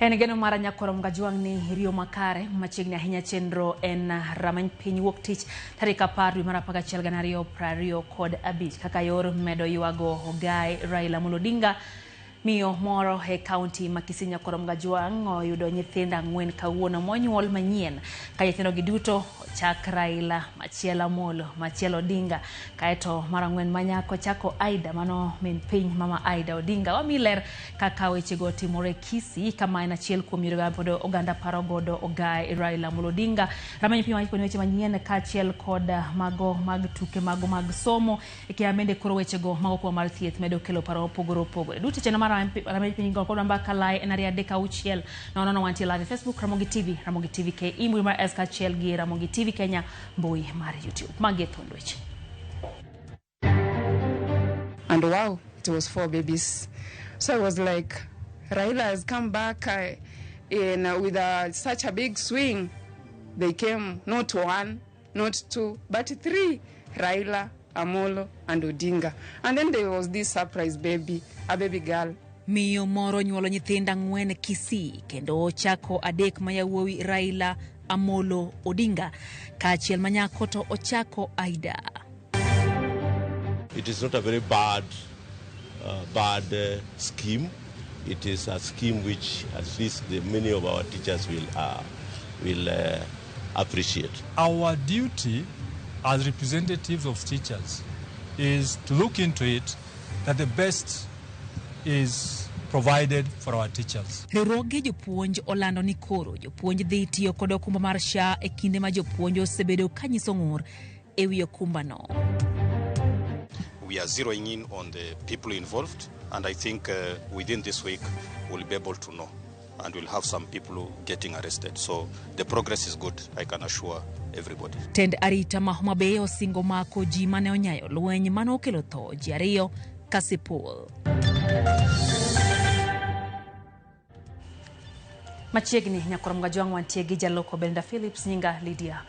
En geno mara nyakwar Mgajwang' ni riyo makare machiegni ahinya chenro en rameny piny wuok tich tarik 10 dwe mar 11 2025 kaka yor medo ywago ogai Raila Amolo Odinga. Miyo moro e kaunti ma Kisii nyakwar Mgajwang' oyudo nyithindo 4 kawuono monyuol manyien ka nyithindogi duto ochak Raila, machielo Amolo, machielo Odinga, kaeto mar 4 manyako chako Aida, mano min piny mama Aida Odinga. Wami ler kaka wechego timore Kisii, kama en achiel kuom yore ma pod oganda paro godo ogai Raila Amolo Odinga. Rameny piny wacho weche manyien kaachiel kod mago mag tuke, mago mag somo, e kinde bende koro wechego mago kuom mar thieth medo kelo paro mopogore opogore. Duto chenro mar rameny piny go kod mbaka lai en 2 3 6 0 0 wantie live e Facebook Ramogi TV, Ramogi TV KE, mbui mar S kaachiel gi Ramogi TV Kenya, mbui mar YouTube. Magi e thuond weche. And wow, it was 4 babies. So I was like, Raila has come back with such a big swing. They came not 1, not 2, but 3, Raila, Amolo and Odinga. And then there was this surprise baby, a baby girl. Miyo moro nyuolo nyithindo 4 Kisii kendo ochako 3 ma yawuowi Raila, Amolo, Odinga, kaachiel ma nyako to ochako Aida. It is not a very bad scheme. It is a scheme which at least the many of our teachers will appreciate. Our duty as representatives of teachers is to look into it that the best is provided for our teachers. Riwruoge jopuonj olando ni koro jopuonj dhi tiyo kod okumba mar SHA e kinde ma jopuonj osebedo kanyiso ng'ur e wi okumbano. We are zeroing in on the people involved, and I think within this week we'll be able to know, and we'll have some people getting arrested. So the progress is good, I can assure everybody. Tend arita ma Homa Bay osingo mako ji mane onyayo lweny mane okelo tho ji 2 Kasipul. Machiegni nyakwar Mgajwang' wantie gi jaloko Brenda Phillips, nyinga Lydia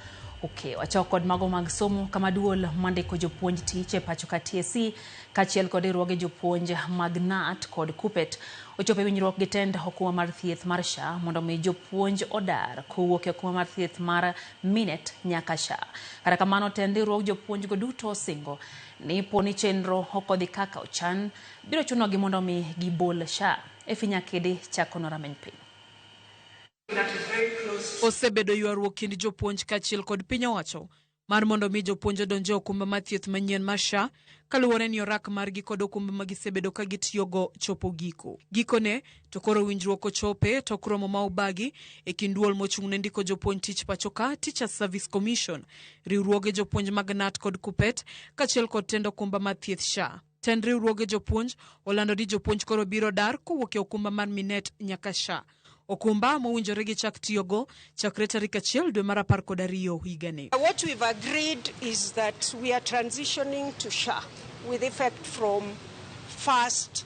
Okay, wachako kod mago mag somo kama duol mandiko jopuonj tich e pacho ka TSC kaachiel kod riwruoge jopuonj mag KNUT kod KUPPET ochopo e winjruok gi tend okumba mar thieth mar SHA mondo mi jopuonj odar kowuok e okumba mar thieth mar Minet nyaka SHA. Kata kamano tend riwruog jopuonj go duto osingo ni po ni chenro ok odhi kaka ochan biro chunogi mondo mi gibol SHA. Efi Nyakedi chako no rameny piny. Osebedo ywaruok kind jopuonj kaachiel kod piny owacho mar mondo mi jopuonj odonj e okumba mar thieth manyien mar SHA kaluwore ni orak margi kod okumba ma gisebedo ka gitiyogo chopo giko. Gikone to koro winjruok ochope tok romo ma obagi e kind duol mochung' ne ndiko jopuonj tich pacho ka Teachers Service Commission, riwruoge jopuonj mag KNUT kod KUPPET kaachiel kod tend okumba mar thieth SHA. Tend riwruoge jopuonj olando ni jopuonj koro biro dar kowuok e okumba mar Minet nyaka SHA. Okumba mowinjore gi chak tiyogo chakre tarik 1 dwe mar 12 higani. What we've agreed is that we are transitioning to SHA with effect from 1st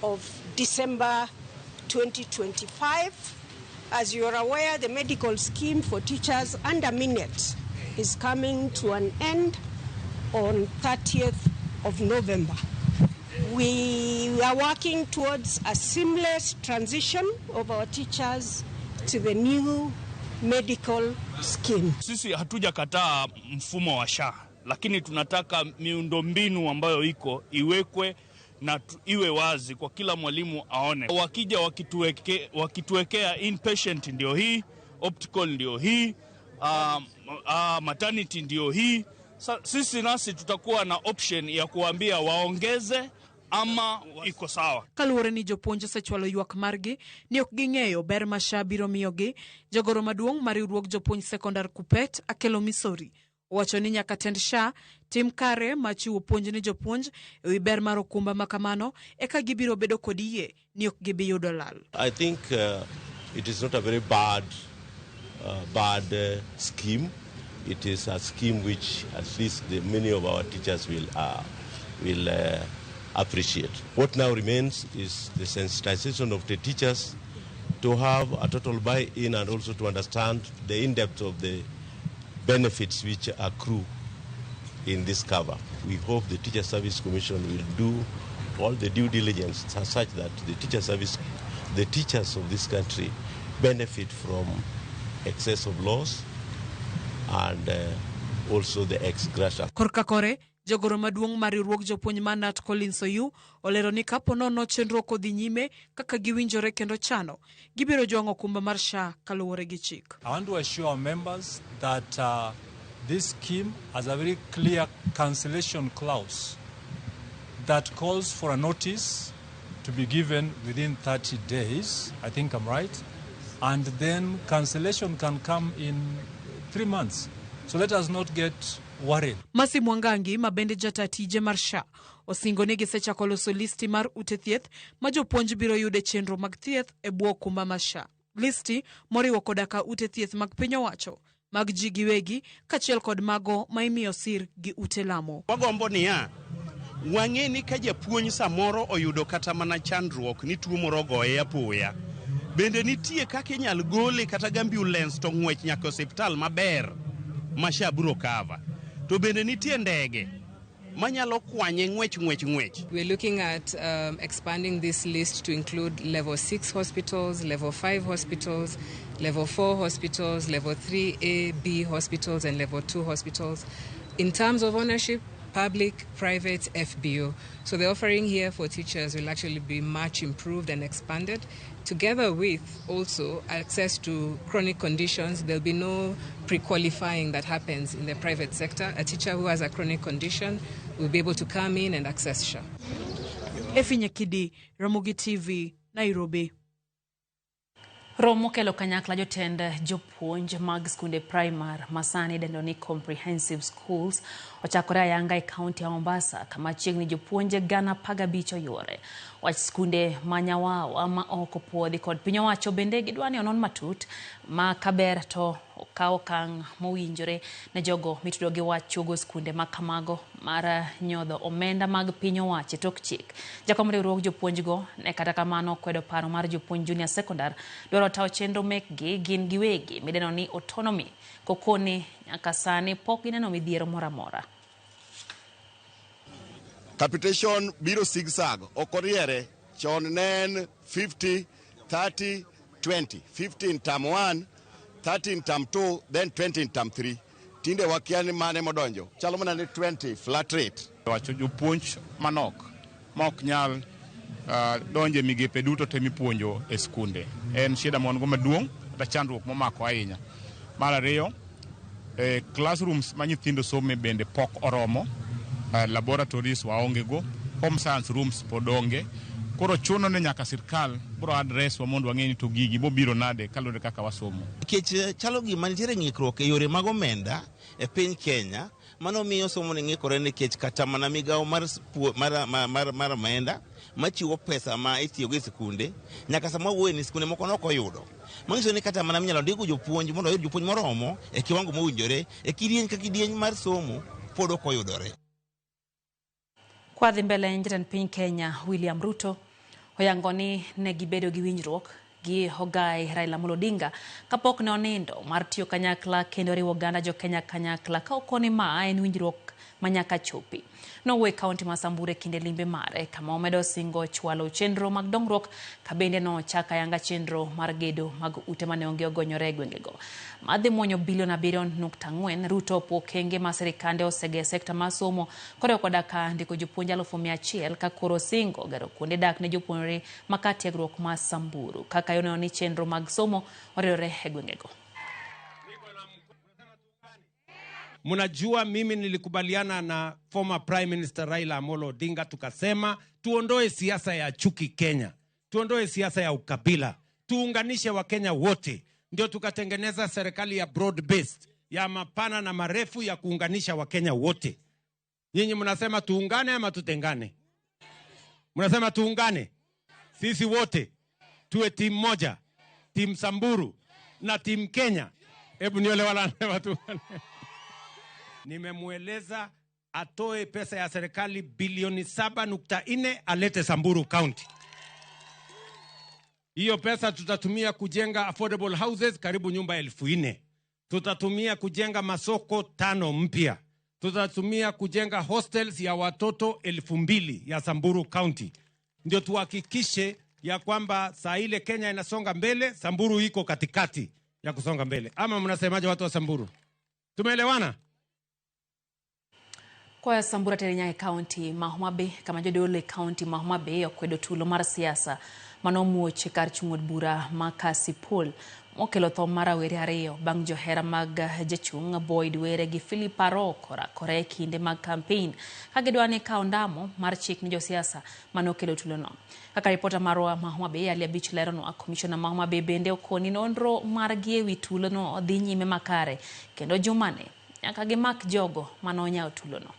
of December 2025. As you are aware, the medical scheme for teachers under Minet is coming to an end on 30th of November. We are working towards a seamless transition of our teachers to the new medical scheme. Sisi hatujakataa mfumo wa SHA, lakini tunataka miundombinu ambayo iko iwekwe na iwe wazi kwa kila mwalimu aone. Wakija wakituwekea inpatient ndio hii, optical ndio hii, maternity ndio hii. Sisi nasi tutakuwa na option ya kuambia waongeze ama iko sawa. Kaluwore ni jopuonj osechwalo ywak margi ni ok ging'eyo ber ma SHA biro miyogi, jagoro maduong' mar riwruog jopuonj sekondar KUPPET Akelo Misori owacho ni nyaka tend SHA tim kare mar chiwo puonj ne jopuonj e wi ber mar okumba ma kamano eka gibiro bedo kod yie ni ok gibi yudo lal. I think it is not a very bad scheme. It is a scheme which at least the many of our teachers will appreciate. What now remains is the sensitization of the teachers to have a total buy-in and also to understand the in-depth of the benefits which accrue in this cover. We hope the Teacher Service Commission will do all the due diligence such that the teachers of this country benefit from excess of loss and also the ex gratia. Korka kore, jagoro maduong' mar riwruog jopuonj mar KNUT Collins Oyuu olero ni kapo nono chenro ok odhi nyime kaka giwinjore kendo chano, gibiro jwang'o okumba mar SHA kaluwore gi chik. I want to assure our members that this scheme has a very clear cancellation clause that calls for a notice to be given within 30 days. I think I'm right. And then cancellation can come in 3 months. So let us not get worried. Masi Mwangangi ma bende jata tije mar SHA osingo ni gisechako loso listi mar ute thieth ma jopuonj biro yude chenro mag thieth e bwo okumba mar SHA. Listi moriwo koda ka ute thieth mag piny owacho, mag ji giwegi, kaachiel kod mago ma imiyo sir gi ute lamo. Wagombo niya, wang'e ni ka japuonj samoro oyudo kata mana chandruok ni tuo moro ogoye apoya, bende nitie kaka inyal gole kata gi ambulance to ng'wech nyaka osiptal maber ma SHA biro cover. To bende nitie ndege manyalo kwanye ng'wech ng'wech ng'wech. We're looking at expanding this list to include level 6 hospitals, level 5 hospitals, level 4 hospitals, level 3A, B hospitals, and level 2 hospitals. In terms of ownership, public, private, FBO. So the offering here for teachers will actually be much improved and expanded, together with also access to chronic conditions. There'll be no pre-qualifying that happens in the private sector. A teacher who has a chronic condition will be able to come in and access SHA. Efi Nyakidi, Ramogi TV, Nairobi. Romo kelo kanyakla jotend jopuonj mag skunde primar masani idendo ni comprehensive schools ochakore ayanga e kaunti ya Mombasa kama chiegni jopuonj 15,000 oyuore. Wach skunde ma Nyawawa ma ok opuodhi kod piny owacho bende gidwa ni onon matut ma kaber to okaw okang' mowinjore ne jogo mitudo gi wach chuogo skunde ma kamago mar nyodho omenda mag piny owacho e tok chik. Jakom riwruog jopuonjgo ne kata kamano kwedo paro mar jopuonj junior secondary dwaro tawo chenro mekgi gin giwegi midendo ni autonomy kokoni nyaka sani pok gineno midhiero moro amora. Capitation biro zigzag, ok oriere. Chon ne en 50, 30, 20. 15 in term 1, 30 in term 2, then 20 in term 3. Tinde wakia ni mane modonjo. Chalo mana ni 20 flat rate. Wacho jopuonj manok ma ok nyal donje migepe duto te mipuonjo e skunde. En shida ma wan go maduong' kata chandruok momako ahinya. Mar ariyo, classrooms ma nyithindo some bende pok oromo. Laboratories waonge go, home science rooms pod onge. Koro chuno ni nyaka sirkal biro address wa mondo wang'e ni to gigi bobiro nade kaluwore kaka wasomo. Nikech chalo gima nitiere ng'ikruok e yore mag omenda e piny Kenya, mano miyo somo ni ng'ikore nikech kata mana migawo mar omenda machiwo pesa ma itiyogo e sikunde, nyaka sama wawuoye ni sikunde moko nok oyudo. Manyiso ni kata mana minyalo ndiko jopuonj mondo oyud jopuonj moromo e kiwango mowinjore, e kidieny ka kidieny mar somo pod ok oyudore. Kwa dhi mbele, jatend piny Kenya William Ruto oyango ni ne gibedo gi winjruok gi Ogai Raila Amolo Odinga kapok ne onindo mar tiyo kanyakla kendo riwo oganda jo Kenya kanyakla ka okoni ma en winjruok manyaka chopi. Nowuoyo e kaunti ma Samburu e kinde limbe mare kama omedo singo chwalo chenro mag dongruok ka bende nochako ayanga chenro mar gedo mag ute mane onge ogonyore e gwengego. Madhi muonyo bilion 7.4 Ruto opuo okenge ma sirikande osege e sekta mar somo koriwo koda ka ndiko jopuonj 100,000 ka koro singo gero kuonde dak ne jopuonjre ma kar tiegruok ma Samburu kaka oneno ni chenro mag somo oriwore e gwengego. Mnajua mimi nilikubaliana na former Prime Minister Raila Amolo Odinga, tukasema tuondoe siasa ya chuki Kenya, tuondoe siasa ya ukabila, tuunganishe Wakenya wote. Ndio tukatengeneza serikali ya broad based, ya mapana na marefu ya kuunganisha Wakenya wote. Nyinyi mnasema tuungane ama tutengane? Mnasema tuungane. Sisi wote tuwe timu moja, timu Samburu na timu Kenya. Hebu niole wala anasema tuungane. Nimemueleza atoe pesa ya serikali bilioni 7.4 alete Samburu County. Hiyo pesa tutatumia kujenga affordable houses karibu nyumba 4,000. Tutatumia kujenga masoko 5 mpya. Tutatumia kujenga hostels ya watoto 2,000 ya Samburu County. Ndio tuhakikishe ya kwamba saa ile Kenya inasonga mbele, Samburu iko katikati ya kusonga mbele. Ama mnasemaje watu wa Samburu? Tumeelewana? Koa Samburu atere nyaka e kaunti ma Homa Bay kama jodolo e kaunti ma Homa Bay okwedo tulo mar siasa manomuoch e kar chung' od bura ma Kasipul mokelo tho mar rawere ariyo bang' johera mag jachung' Boyd Were gi Philip Aroko rakore e kinde mag kampein ka gidwa ni kawo ndamo mar chik ne josiasa manokelo tulono. Kaka ripota marwa ma Homa Bay Ali Abich leronwa, komishona ma Homa Bay bende okoni nonro margi ewi tulono dhi nyime makare kendo jumani nyaka gimak jogo manonyawo tulono.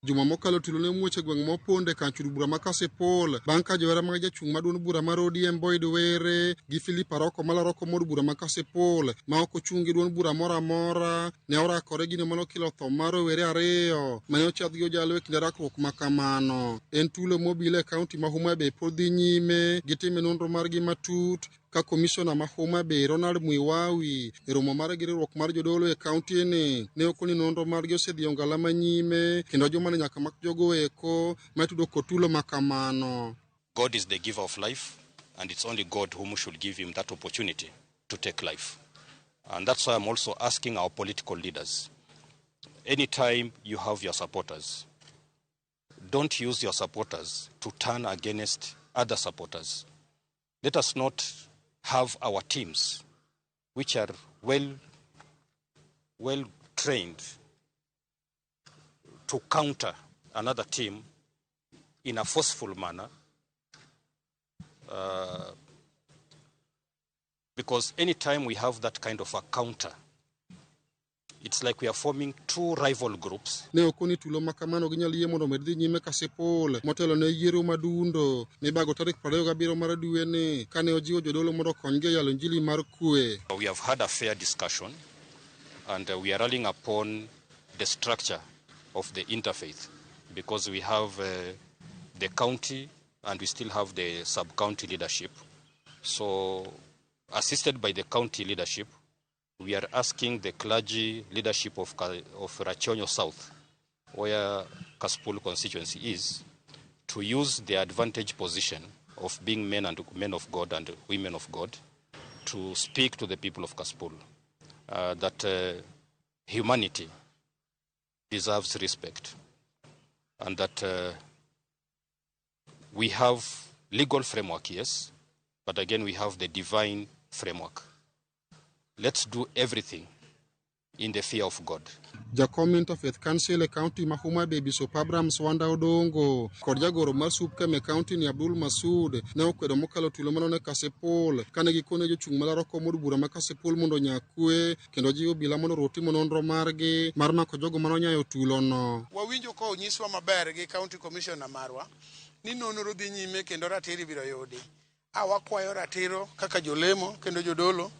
Juma mokalo tulo ne omuoch e gweng' moponde kar chud bura ma Kasipul bang' ka johera mag jachung' ma duond bura mar ODM Boyd Were gi Philip Aroko malaro kom od bura ma Kasipul ma ok ochung' gi duond bura moro amora ne orakore gino mane okelo tho mar rowere ariyo mane ochiadh gi ojalo e kinde rakruok ma kamano. En tulo mobile e kaunti ma Homa Bay pod dhi nyime gi time nonro margi matut ka komishona ma Homa Bay Ronald Mwiwawi e romo mare gi riwruok mar jodolo e kaunti ni ne okoni nonro margi osedhi ongala manyime kendo juma ni nyaka mak jogo eko matudo kod tulo ma kamano. God is the giver of life, and it's only God whom should give him that opportunity to take life. And that's why I'm also asking our political leaders, anytime you have your supporters, don't use your supporters to turn against other supporters. Let us not have our teams, which are well trained to counter another team in a forceful manner, because anytime we have that kind of a counter, it's like we are forming two rival groups. Ne okoni tulo ma kamano ginyal yie mondo omed dhi nyime Kasipul motelo ne yiero madundo mibago tarik 27 mar dweni kane ojiwo jodolo mondo okonygi e yalo injili mar kwe. We have had a fair discussion and we are rallying upon the structure of the interfaith because we have the county and we still have the sub-county leadership. So, assisted by the county leadership, we are asking the clergy leadership of Rachuonyo South, where Kasipul constituency is, to use their advantage position of being men and men of God and women of God to speak to the people of Kasipul that humanity deserves respect and that we have legal framework, yes, but again we have the divine framework. Let's do everything in the fear of God. Jakom Interfaith Council e kaunti ma Homa Bay Bishop Abraham Swanda Odongo kod jagoro mar Supkem e kaunti ni Abdul Masud ne okwedo mokalo tulo manone Kasipul kane gikone jochung' malaro kom od bura ma Kasipul mondo onya kwe kendo jiwo obila mondo oruw timo nonro margi mar mako jogo manonyayo tulono. Wawinjo ka onyiswa maber gi county commissioner marwa ni nonro dhi nyime kendo ratiro ibiro yudi. Wakwayo ratiro kaka jolemo kendo jodolo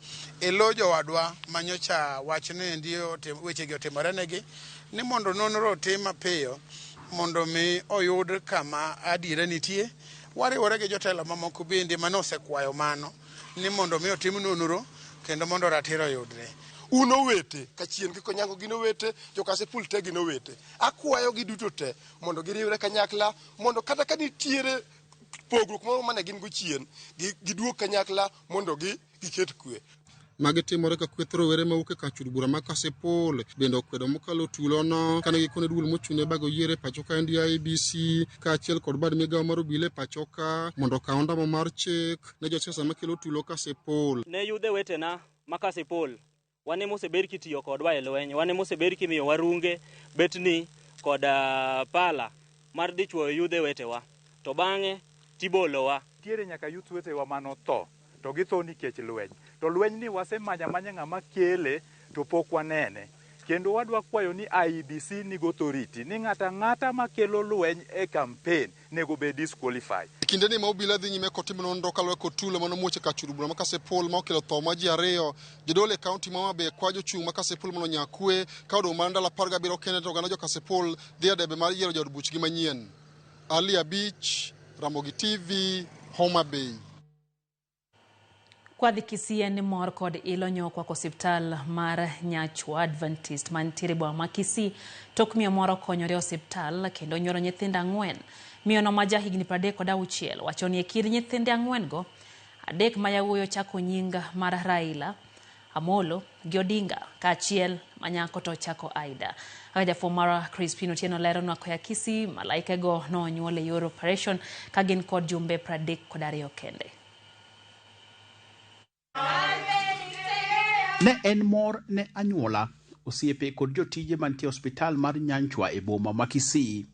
e lo jowadwa manyocha wachne ndio wechegi otimore negi ni mondo nonro otim mapiyo mondo mi oyud kama adiera nitie. Wariwore gi jotelo mamoko bende mane osekwayo mano ni mondo mi otim nonro kendo mondo ratiro oyudre. Un owete kachien gi Konyango gin owete, jo Kasipul te gin owete. Akwayo gi duto te mondo giriwre kanyakla mondo kata ka nitiere pogruok moro mane gin go chien giduog kanyakla mondo giket kwe. Magi timore ka kweth rowere mawuok e kar chud bura ma Kasipul bende okwedo mokalo tulono kane gikone duol mochung' ne bago yiero e pacho ka NDIBC kaachiel kod bad migawo mar obila e pacho ka mondo okaw ondamo mar chik ne josiasa makelo tulo Kasipul. Ne yudhe wetena ma Kasipul, wan ema osebed kitiyo kodwa e lweny, wan ema osebed kimiyowa runge, betni kod pala mar dhi chwoyo yudhe wetewa, to bang'e tibolowa. Nitiere nyaka youth wetewa manotho, to githo nikech lweny. To lweny ni wasemanya manya ng'ama kele to pok wanene. Kendo wadwa kwayo ni IEBC nigo authority ni ng'ata ng'ata makelo lweny e campaign nego bed disqualified. Kinde ni ma obila dhi nyime kotimo nonro kaluwore kod tulo manomuoch e kar chud bura ma Kasipul ma okelo tho mar ji ariyo. Jodolo e kaunti ma Homa Bay kwayo jochung' ma Kasipul mondo onya kwe ka odong' mana ndalo 17 kende to oganda jo Kasipul dhi e debe mar yiero jaod buchgi manyien. Ali Abich, Ramogi TV, Homa Bay. Kwadhi Kisii en ni mor kod ilo nyokwako osiptal mar Nyachwa Adventist mantiere e boma ma Kisii tok miyo moro konyore e osiptal kendo nyuolo nyithindo ang'wen. Miyono ma ja higni 36 wacho ni e kind nyithinde ang'wen-go, adek ma yawuoyi ochako nying mar Raila, Amolo gi Odinga kaachiel ma nyako to ochako Aida. Kaka jafwambo marwa Crispin Otieno leronwa koya Kisii, malaikego nonyuol e yor operation ka gin kod jumbe 32 kende. Ne en mor ne anyuola, osiepe kod jotije mantie e osiptal mar Nyanchwa e boma ma Kisii.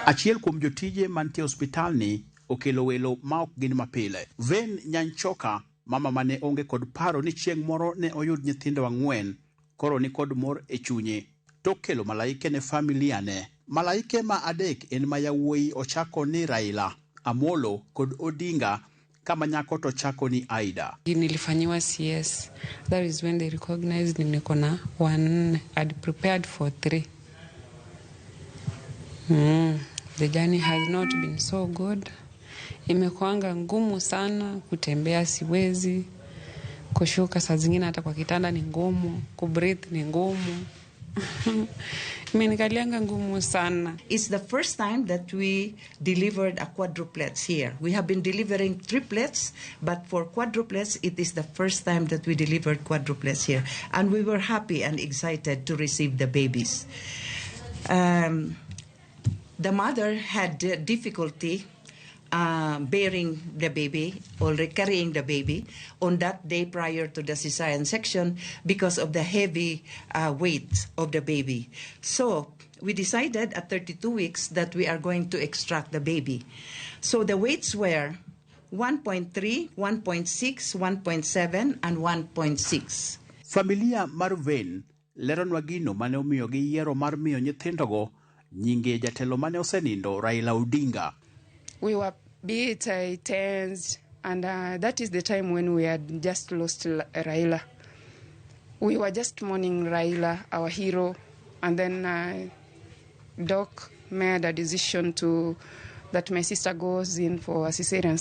Achiel kuom jotije mantie e osiptalni okelo welo ma ok gin mapile. Ven Nyanchoka, mama mane onge kod paro ni chieng' moro ne oyud nyithindo ang'wen, koro ni kod mor e chunye tok kelo malaike ne familia ne. Malaike ma adek en ma yawuoyi ochako ni Raila, Amolo kod Odinga kama nyako to chako ni Aida. Nilifanyiwa CS. That is when they recognized niko na wanne. I'd prepared for three. The journey has not been so good. Imekuanga ngumu sana, kutembea siwezi, kushuka saa zingine hata kwa kitanda ni ngumu, kubreathe ni ngumu. Imenikalianga ngumu sana. It's the first time that we delivered a quadruplets here. We have been delivering triplets, but for quadruplets, it is the first time that we delivered quadruplets here. And we were happy and excited to receive the babies. The mother had difficulty bearing the baby or carrying the baby on that day prior to the cesarean section because of the heavy weight of the baby. So we decided at 32 weeks that we are going to extract the baby. So the weights were 1.3, 1.6, 1.7, and 1.6. Familia mar Ven leronwa gino mane omiyo giyiero mar miyo nyithindogo nyinge jatelo mane osenindo Raila Odinga. We were bit tensed, and that is the time when we had just lost Raila. We were just mourning Raila, our hero, and then Doc made a decision to that my sister goes in for a cesarean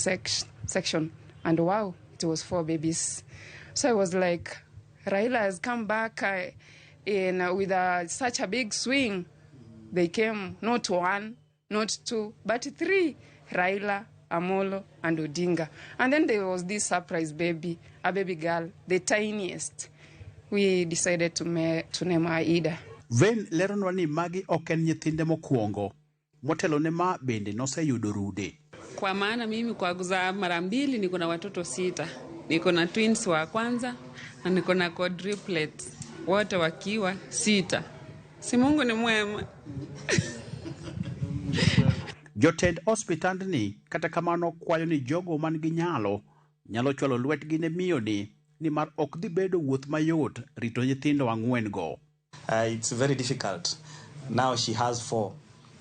section, and wow, it was 4 babies. So I was like, Raila has come back with such a big swing. They came not 1, not 2, but 3. Raila, Amolo, and Odinga. And then there was this surprise baby, a baby girl, the tiniest. We decided to name her Aida. Ven leronwa ni magi ok en nyithinde mokwongo. Motelo ne ma bende noseyudo rude. Kwa maana mimi kwa kuzaa mara mbili niko na watoto 6. Niko na twins wa kwanza na niko na quadruplets, wote wakiwa 6. Si Mungu ni mwema. Jotend osiptandni kata kamano kwayo ni jogo man gi nyalo nyalo chwalo lwetgi ne miyoni nimar ok dhi bedo wuoth mayot rito nyithindo ang'wen go. It's very difficult. Now she has 4.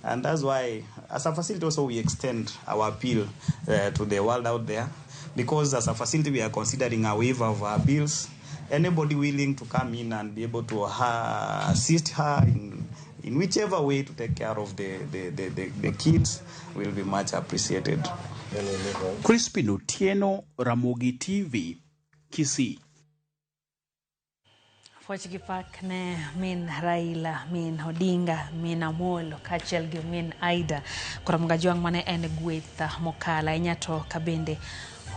And that's why as a facility also we extend our appeal to the world out there, because as a facility we are considering a waiver of our bills. Anybody willing to come in and be able to assist her in whichever way to take care of the kids will be much appreciated. Crispin Otieno, Ramogi TV, Kisii. Puoch gi pak ne min Raila, min Odinga, min Amolo kaachiel gi min Aida. Koro Mgajwang' mane en gweth mokalo ahinya to kabende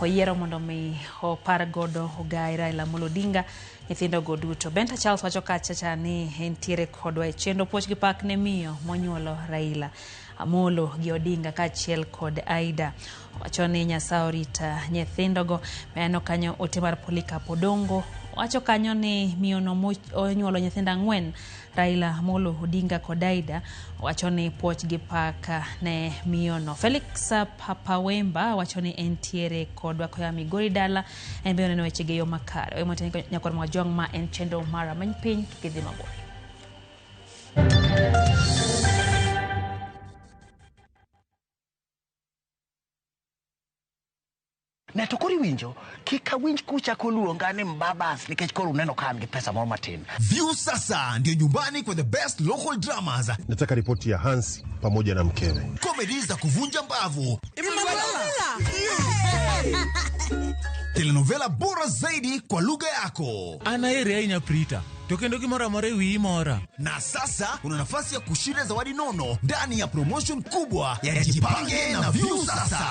oyiero mondo mi opar godo ogai Raila Amolo Odinga nyithindogo duto. Benta Charles wacho kacha ni entiere kodwa e chenro. Puoch gi pak ne miyo monyuolo Raila, Amolo gi Odinga kaachiel kod Aida. Owacho ni Nyasaye orita nyithindogo. Meneno kanyo ote mar Polycarp Odongo wacho kanyo ni miyono onyuolo nyithindo 4, Raila, Amolo, Odinga kod Aida. Wacho ni puoch gi pak ne miyono. Felix Papawemba wacho ni entiere kodwa koya Migori dala, en be oneno weche gi yo makare. Oyo motenyo nyakwar Mwajwang' ma en chenro mar Rameny Piny kik idhi mabor. Ne to koro iwinjo, kik awinj kuchako luonga ni mbabas nikech koro uneno ka an gi pesa moro matin. Viusasa ndio nyumbani kwa the best local dramas. Nataka ripoti ya Hansi pamoja na mkewe. Komedi za kuvunja mbavu, telenovela bora zaidi kwa lugha yako. An aheri ahinya Prita, to kendo gimoro amora e wiyi mora. Na sasa una nafasi ya kushinda zawadi nono ndani ya promotion kubwa ya Jipange na Viusasa.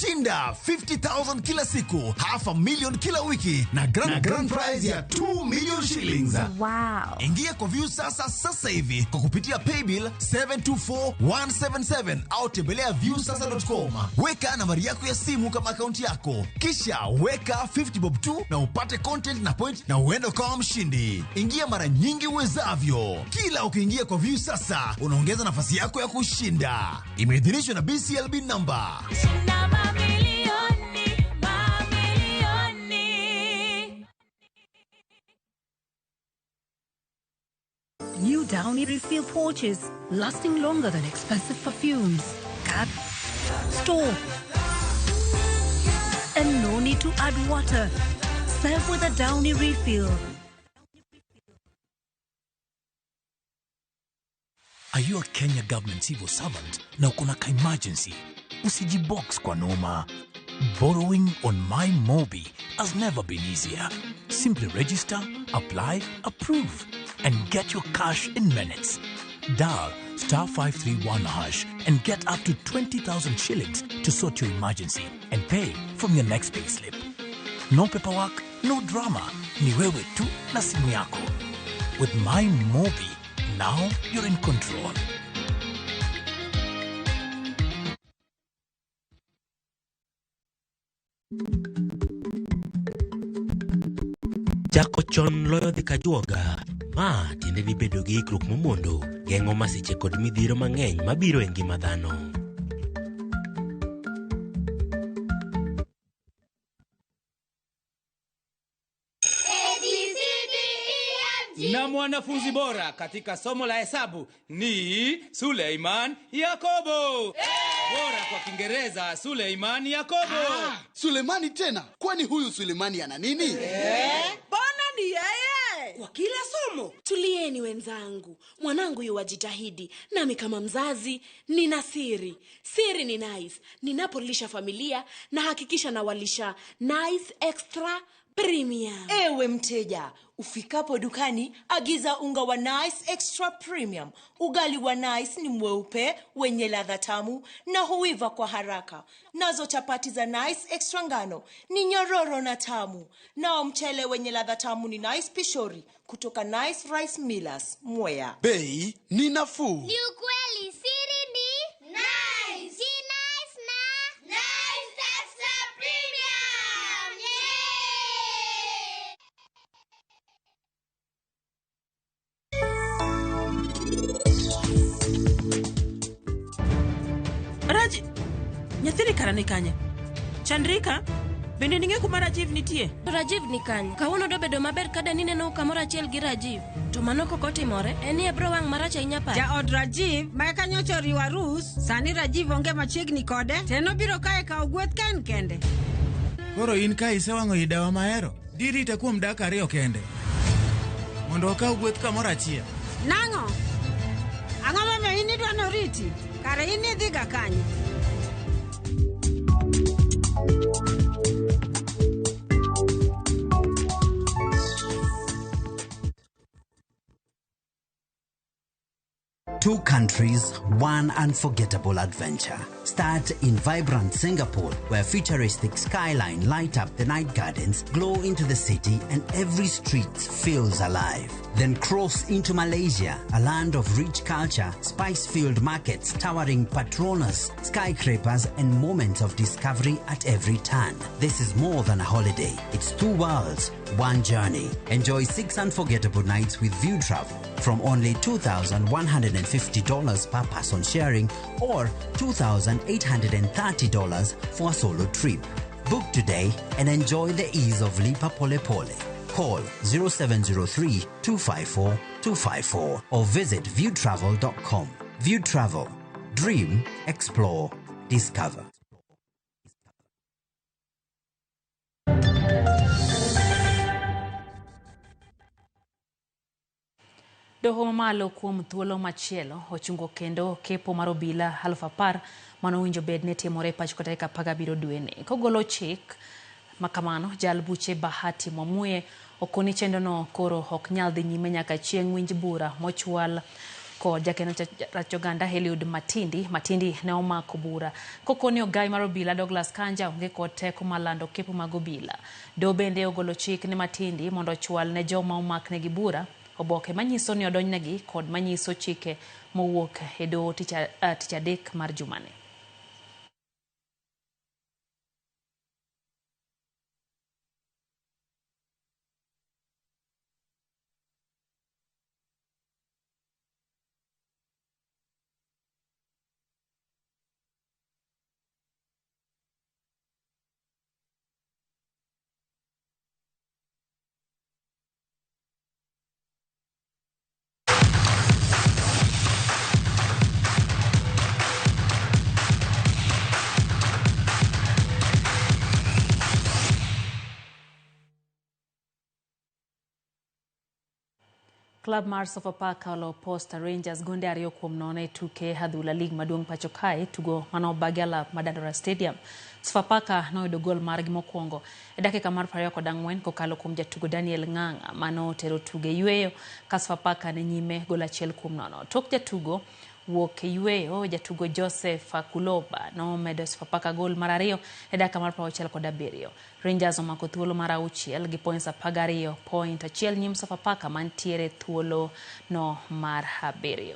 Shinda 50,000 kila siku, 500,000 kila wiki na grand prize ya 2 million shillings. Wow. Ingia kwa Viusasa sasa hivi kwa kupitia paybill 724177 au tembelea viusasa.com. Weka nambari yako ya simu kama akaunti yako, kisha weka 50 bob tu na upate content na point na uende ukawa mshindi. Ingia mara nyingi uwezavyo. Kila ukiingia kwa Viusasa unaongeza nafasi yako ya kushinda. Imeidhinishwa na BCLB number. New Downy refill pouches, lasting longer than expensive perfumes. Cut, store, and no need to add water. Serve with a Downy refill. Are you a Kenya government civil servant na uko na ka-emergency? Usijibox kwa noma. Borrowing on My Mobi has never been easier. Simply register, apply, approve, and get your cash in minutes. Dial star 531 hash and get up to 20,000 shillings to sort your emergency and pay from your next payslip. No paperwork, no drama. Ni wewe tu na simu yako. With My Mobi, now you're in control. Chako chon loyo dhi kajuoga. Ma tiende ni bedo gi ikruok momondo geng'o masiche kod midhiero mang'eny mabiro e ngima dhano. Na mwanafunzi bora katika somo la hesabu ni Suleiman Yakobo. Bora kwa Kiingereza Suleiman Yakobo. Sulemani tena? Kwani huyu Sulemani ana nini? Bwana ni yeye kwa kila somo. Tulieni wenzangu, mwanangu yuwajitahidi, nami kama mzazi nina siri. Siri ni Nice. Ninapolisha familia na hakikisha nawalisha Nice Extra Premium. Ewe mteja, ufikapo dukani agiza unga wa Nice Extra Premium. Ugali wa Nice ni mweupe wenye ladha tamu na huiva kwa haraka. Nazo chapati za Nice Extra ngano ni nyororo na tamu. Nao mchele wenye ladha tamu ni Nice Pishori kutoka Nice Rice Millers, Mwea. Bei ni nafuu. Ni ukweli, siri ni Nice. Si Nice na Nice Extra Premium. Yeah! Raj, nyathini kara ni kanye? Chandrika, bende ning'e kuma Rajiv nitie? Rajiv ni kanye? Kawuono dobedo maber kada nineno kamoro achiel gi Rajiv. To mano kok otimore, en ni ebro wang' marach ahinya par. Jaod Rajiv ma eka nyocha oriwo arus, sani Rajiv onge machiegni kode, to en obiro kae kawo gweth ka en kende. Koro in ka isewang'o i dawa mahero, dirita kuom dakika 2 kende. Mondo wakaw gweth kamoro achiel. Nang'o? Ang'o momiyo in idwa noriti? Kare in idhiga kanye? Two countries, one unforgettable adventure. Start in vibrant Singapore, where futuristic skyline light up the night gardens, glow into the city, and every street feels alive. Then cross into Malaysia, a land of rich culture, spice-filled markets, towering Petronas, skyscrapers, and moments of discovery at every turn. This is more than a holiday. It's two worlds, one journey. Enjoy 6 unforgettable nights with View Travel from only $2,150 per person sharing or $2,830 for a solo trip. Book today and enjoy the ease of Lipa Pole Pole. Call 0703 254 254 or visit viewtravel.com. View Travel. Dream, explore, Discover. Doho mamalo kuom thuolo machielo ochungo kendo kepo mar obila 10,000 manowinjo bed ni timore pacho ka tarik 17 dweni. Kogolo chik makamano, jal buche Bahati Mwamuye okoni chenrono koro ok nyal dhi nyime nyaka chieng' winj bura mochwal kod jakeno rach oganda Eliud Matindi. Matindi ne omako bura kokoni ogai mar obila Douglas Kanja onge kod teko mar lando kepo mag obila. Doho bende ogolo chik ne Matindi mondo ochwal ne joma omaknegi bura oboke manyiso ni odonjnegi kod manyiso chike mowuok e doho tich adek mar jumani. Club mar Sofapaka olo Posta Rangers gonde 2-0 e tuke adhula lig maduong' pacho kae, tugo manobagi alap ma Dandora Stadium. Sofapaka noyudo gol margi mokwongo e dakika mar 24 kokalo kuom jatugo Daniel Ng'ang'a manotero tugo e yweyo ka Sofapaka ne nyime gol 1-0. Tok jatugo wuok e yweyo, jatugo Joseph Kuloba nomedo Sofapaka gol mar 2 e dakika mar 67. Rangers omako thuolo mar 6 gi points 12, point 1 nyim Sofapaka mantiere thuolo no mar 7.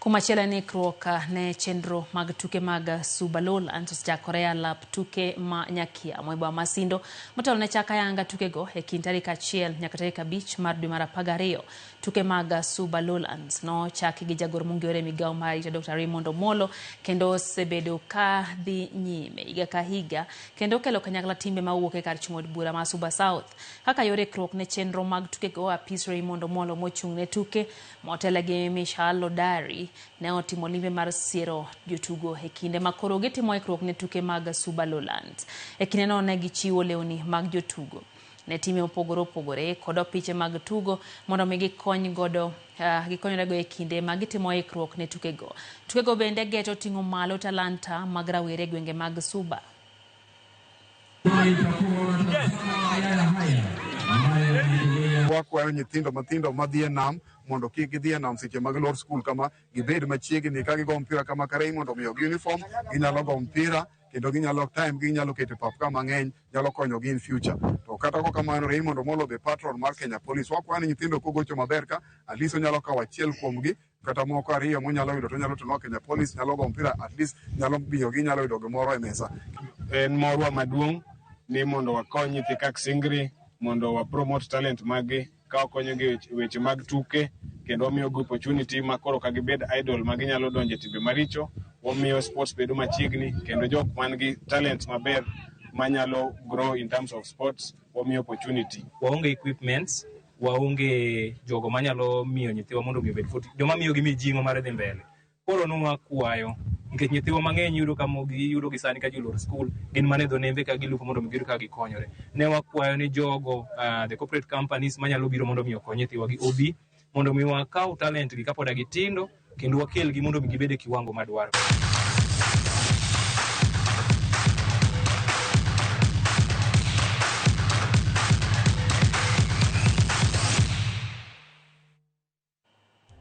Kumachielo en ikruok ne chenro mag tuke mag Suba Lowlands osechakore e alap tuke ma Nyakia Mweba Masindo motelo ne chak ayanga tukego e kind tarik 1 nyaka tarik 5 mar dwe mar 12. Tuke mag Suba Lowlands nochaki gi jagoro mong'ere e migawo mar arita Dr. Raymond Omolo kendo osebedo ka dhi nyime higa ka higa kendo kelo kanyakla timbe mawuok e kar chung' od bura ma Suba South. Kaka yor ikruok ne chenro mag tukego, apis Raymond Omolo mochung' ne tuke motelo gi Michal Odari ne otimo limbe mar siero jotugo e kinde ma koro gitimo ikruok ne tuke mag Suba Lowlands. E kindeno ne gichiwo lewni mag jotugo ne timbe mopogore opogore kod opiche mag tugo mondo mi gikony godo gikonyorego e kinde ma gitimo ikruok ne tukego. Tukego bende geto ting'o malo talanta mag rawere e gwenge mag Suba. Wakwayo nyithindo mathindo madhi e nam mondo kik gidhi e nam seche mag lor skul kama, gibed machiegni ka gigo mpira kama ka Raymond omiyogi uniform, ginyalo go mpira kendo ginyalo time ginyalo keto e pap ka mang'eny nyalo konyogi in future. To kata kok kamano Raymond Omolo be patron mar Kenya Police. Wakwayo ni nyithindo kogocho maber ka at least onyalo kawo achiel kuomgi kata moko ariyo monyalo yudo to onyalo tenowa Kenya Police nyalo go mpira at least nyalo miyogi nyalo yudo gimoro e mesa. En morwa maduong' ni mondo wakony nyithi Kaksingri mondo wa promote talent maggi ka wakonyogi weche mag tuke kendo wamiyogi opportunity ma koro ka gibed idol ma ginyalo donjo e timbe maricho, wamiyo sports bedo machiegni kendo jok man gi talent maber manyalo grow in terms of sports wamiyo opportunity. Waonge equipments, waonge jogo manyalo miyo nyithiwa mondo mi obed fit, joma miyogi mijing'o mar dhi mbele. Koro nwakuayo nikech nyithiwa mang'eny yudo ka giyudo gi sani ka ji olor skul, gin mana e dho nembe ka gilupo mondo mi giyud kaka gikonyore. Ne wakwayo ni jogo, the corporate companies manyalo biro mondo mi okony nyithiwa gi obi, mondo mi wakaw talent gi kapod gitindo kendo wakelgi mondo mi gibed e kiwango madwaro.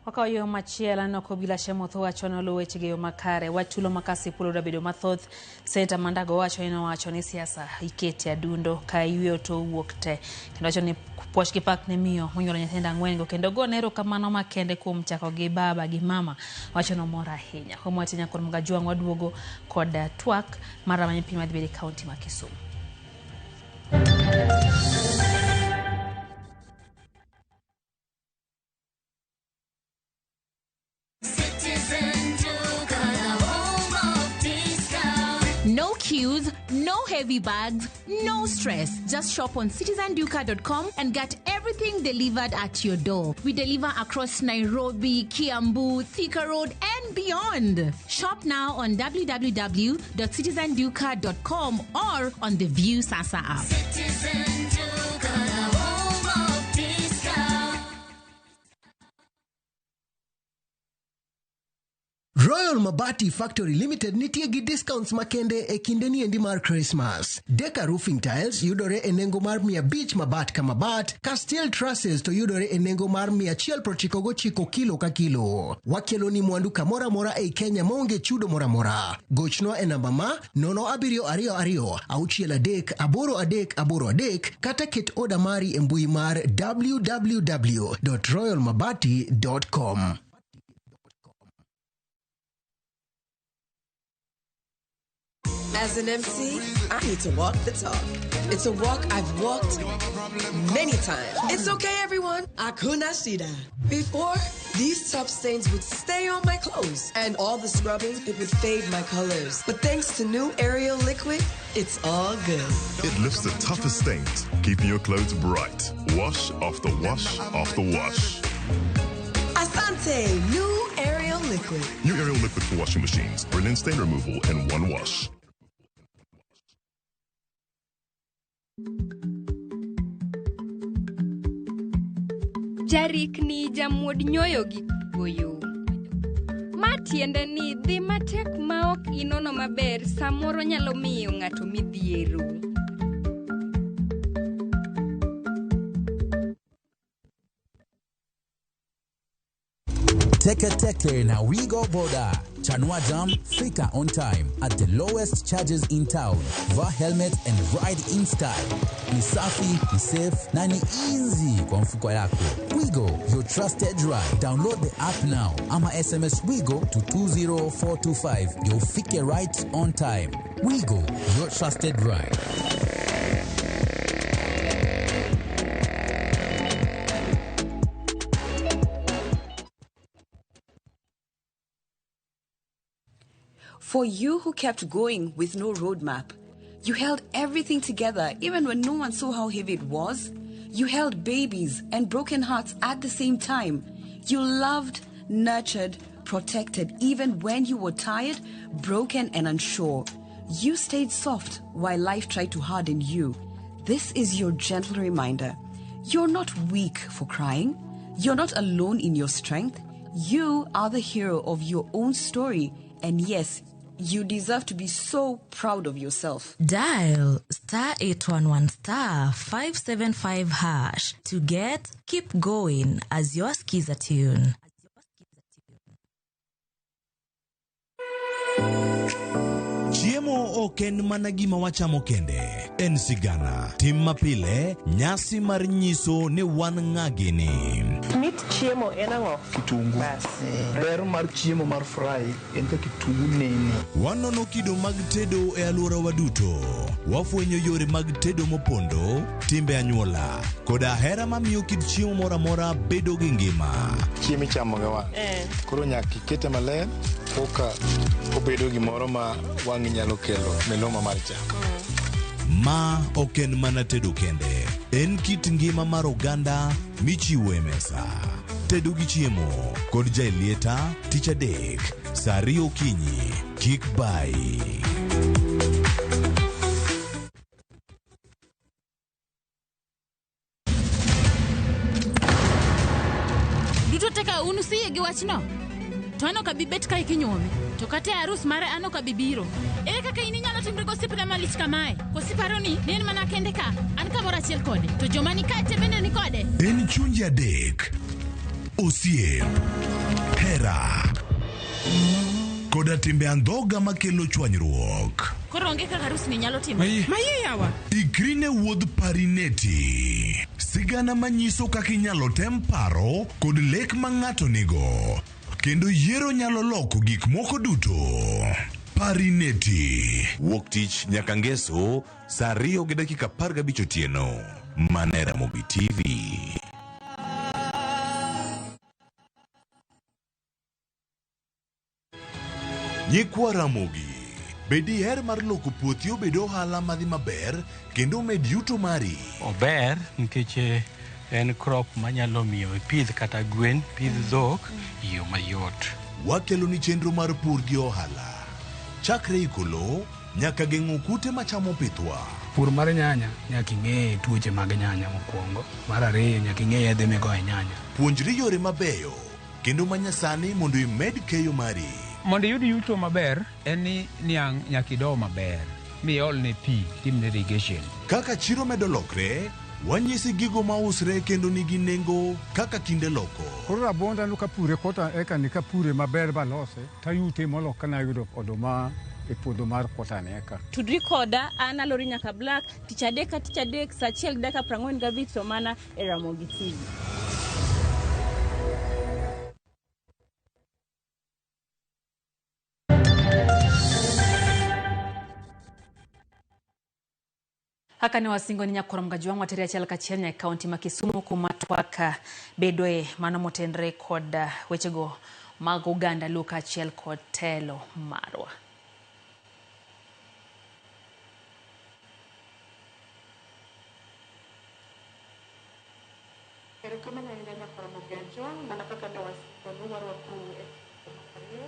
Wakawo yo machielo aneno ka obila Shemotho wacho ni oluwo wechegi e yo makare. Wach tulo ma Kasipul obedo mathoth. Seneta Mandago wacho ni nowacho ni siasa ikete adundo ka yweyo to owuok te. Kendo wacho ni puoch gi pak ne miyo monyuolo nyithindo 4 go kendo gone erokamano makende kuom chako gi baba gi mama. Wacho ni omor ahinya. Komwete nyakor Mgajwang' waduogo kod twak mar rameny piny madhi bedo e kaunti ma Kisumu. No queues, no heavy bags, no stress. Just shop on citizenduka.com and get everything delivered at your door. We deliver across Nairobi, Kiambu, Thika Road, and beyond. Shop now on www.citizenduka.com or on the View Sasa app. Citizen Duka, the home of discount. Royal Mabati Factory Limited nitie gi discounts makende e kinde niendi mar Christmas. Deka Roofing Tiles yudore e nengo mar 500 mabat ka mabat, ka steel trusses to yudore e nengo mar 199 kilo ka kilo. Wakelo ni mwandu kamoro amora ei Kenya maonge chudo moro amora. Gochnwa e namba ma 0722 63 8383 kata ket oda mari e mbui mar www.royalmabati.com. As an MC, I need to walk the talk. It's a walk I've walked many times. It's okay, everyone. Akuna shida. Before, these tough stains would stay on my clothes, and all the scrubbing, it would fade my colors. But thanks to new Ariel liquid, it's all good. It lifts the toughest stains, keeping your clothes bright. Wash after wash after wash. Asante, new Ariel liquid. New Ariel liquid for washing machines. Brilliant stain removal in one wash. Jarikni jamuod nyoyo gi goyo. Ma tiende ni dhi matek ma ok inono maber samoro nyalo miyo ng'ato midhiero. Teke Teke na Wigo Boda. Chanua Jam, fika on time at the lowest charges in town. Vaa helmet and ride in style. Ni safi, ni safe na ni easy kwa mfuko yako. Wigo, your trusted ride. Download the app now ama SMS Wigo to 20425. You'll fike right on time. Wigo, your trusted ride. For you who kept going with no roadmap, you held everything together even when no one saw how heavy it was. You held babies and broken hearts at the same time. You loved, nurtured, protected even when you were tired, broken, and unsure. You stayed soft while life tried to harden you. This is your gentle reminder. You're not weak for crying. You're not alone in your strength. You are the hero of your own story. And yes, you deserve to be so proud of yourself. Dial star 811 star 575 hash to get Keep Going as your skiza tune. Chiemo ok en mana gima wachamo kende, en sigana, tim mapile, nyasi mar nyiso ni wan ng'a gini. Mit chiemo en ang'o? Kitungu. Bas. Ber mar chiemo mar fry en ka kitungu nene. Wanono kido mag tedo e alworawa duto. Wafwenyo yore mag tedo mopondo, timbe anyuola, koda hera mamiyo kit chiemo moro amora bedo gi ngima. Chiemo ichamo gi wang'. Koro nyaka ikete maler koka obedo gimoro ma wang'i nyalo kelo miluma mar cham. Ma ok en mana tedo kende, en kit ngima mar oganda michiwo e mesa. Tedo gi chiemo kod Jaelieta tich adek saa 2 okinyi. Kik bai. Duto te ka un usiyie gi wachno? To an ok abi bet kae kinyuome. To kata e arus mare an ok abi biro. Ere kaka in inyalo timri gosiepna malich kamae? Koso iparo ni ne en mana kende ka? An kamoro achiel kode. To joma ni kae te bende ni kode. En chunje adek. Osiep, hera, koda timbe andhoga makelo chwanyruok. Koro onge kaka arus ni nyalo timore. Mayie yawa. Ikri ne wuodh Parineti. Sigana manyiso kaka inyalo tem paro kod lek ma ng'ato nigo. Kendo yiero nyalo loko gik moko duto. Parineti. Wuok tich nyaka ngeso saa 2:15 otieno. Mana e Ramogi TV. Nyikwa Ramogi, Be diher mar loko puothi obed ohala madhi maber kendo omed yuto mari? Ober nikech en crop manyalo miyo ipidh kata gwen, pidh dhok e yo mayot. Wakeloni chenro mar pur gi ohala. Chakre iko lowo nyaka geng'o kute machamo pithwa. Pur mar nyanya nyaka ing'e tuoche mag nyanya mokwongo. Mar ariyo nyaka ing'e yedhe migoyo e nyanya. Puonjri yore mabeyo kendo manyasani mondo imed keyo mari. Mondo iyud yuto maber en ni niang' nyaka ido maber miolne pi timne irrigation. Kaka chiro medo lokre, wanyisi gigo mausre kendo nigi nengo kaka kinde loko. Koro rabuonda no kapure kota eka ni kapure maber balose tayute molo kana yudo oduma e puodho mar kota ni eka. Tudri koda an Alori Nyaka Black tich adek ka tich adek saa achiel gi dakika 45 to mana e Ramogi TV. Kaka ne wasingo ni nyakwar Mgajwang' wateri achiel kachiel nyaka e kaunti ma Kisumu kuma twak bedoe mano motenre kod wechego mag oganda Luo kaachiel kod telo marwa. Erokamano ahinya nyakwar Mgajwang' mana kaka ne wasingo warwakou e ariyo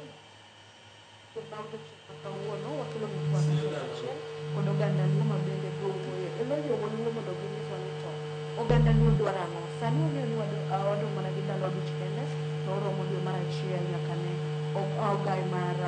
bang' odiochieng' ma kawuono wakelo ni twak achiel kachiel kod oganda Luo ma bende biro wuoyo e lo jogo Luo mondo ginyiswa ni to oganda Luo dwaro ang'o. Sani wang'eyo ni wadong' mana gi ndalo 5 kende to oromo dwe mar achiel nyaka ne ogai mar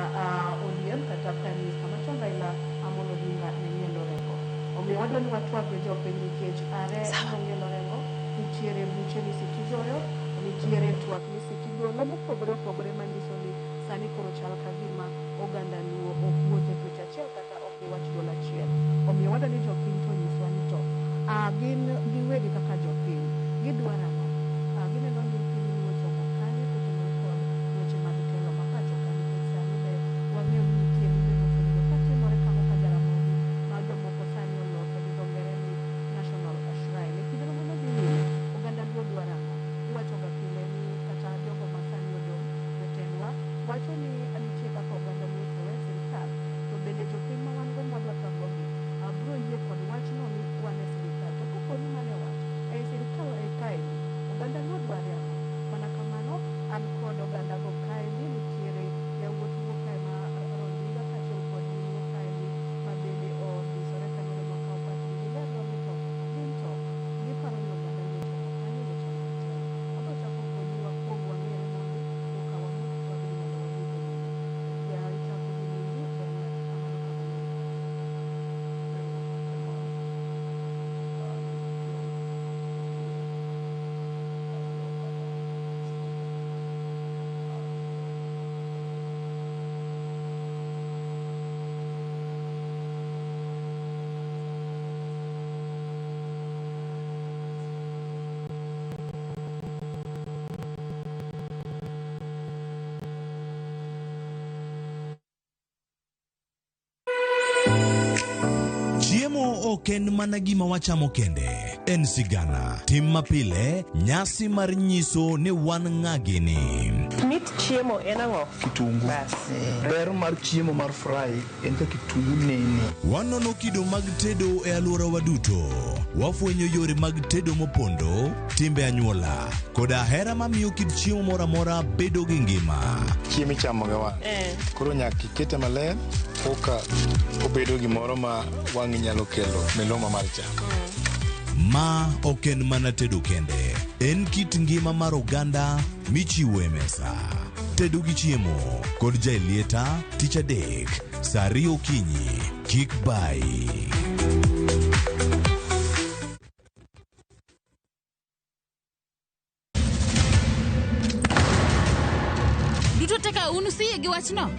ODM kata Prime Minister machon Raila Amolo Odinga ne ng'ielo Orengo. Omiyo wadwa ni watwag gi jopiny nikech are nong'ielo Orengo, nitiere buche misiki goyo, nitiere twak misiki golo mopogore opogore manyiso ni sani koro chal ka gima oganda Luo ok wuoth e twech achiel kata ok giwach duol achiel. Omiyo wadwa ni jopiny to onyiswa ni to gin giwegi kaka jopiny gidwaro ang'o. Gineno ni piny Luo ochomo kanye kotenore kod weche mag telo ma pacho ka nikech sani be wang'eyo ni nitie limbe mosebedo katimore kango ka Jaramogi ma jomoko sani oloso gi dho ngere ni National Shrine. E kinde ma dhi nyime, oganda Luo dwaro ang'o? Iwacho ga pile ni kata jogo ma sani odong' jotendwa wacho ni nitie kaka oganda Luo osewe sirikal to bende jopiny ma wan go mwadwa twak gi biro yie kod wachno ni wan e sirikal to kopo ni mano e wach ei sirikal e kaendi oganda Luo dwaro ang'o? Mana kamano an kod oganda go kaendi nitiere yawuot Luo kae ma Rondiga kaachiel kod nyi Luo kaendi ma bende ondisore kanyo mondo okaw pachgi gilerwa ni to gin to giparo ni oganda Luo ochomo kanye e weche mag telo. Abiro chako kodi wakuong wang'ere mondi koka wamok twagni mondo wadhi e nyime. Ichako gi nyingi then kamano kamano. Chiemo ok en mana gima wachamo kende, en sigana, tim mapile, nyasi mar nyiso ni wan ng'a gini. Mit chiemo en ang'o? Kitungu. Ber mar chiemo mar fry en ka kitungu nene. Wanono kido mag tedo e alworawa duto. Wafwenyo yore mag tedo mopondo, timbe anyuola, koda hera mamiyo kit chiemo moro amora bedo gi ngima. Chiemo ichamo gi wang'. Koro nyaka ikete maler koka obedo gimoro ma wang'i nyalo kelo miluma mar chak. Ma ok en mana tedo kende, en kit ngima mar oganda michiwo e mesa. Tedo gi chiemo kod Jaelieta tich adek saa 2 okinyi. Kik bayi. Duto te ka un usiyie gi wachno?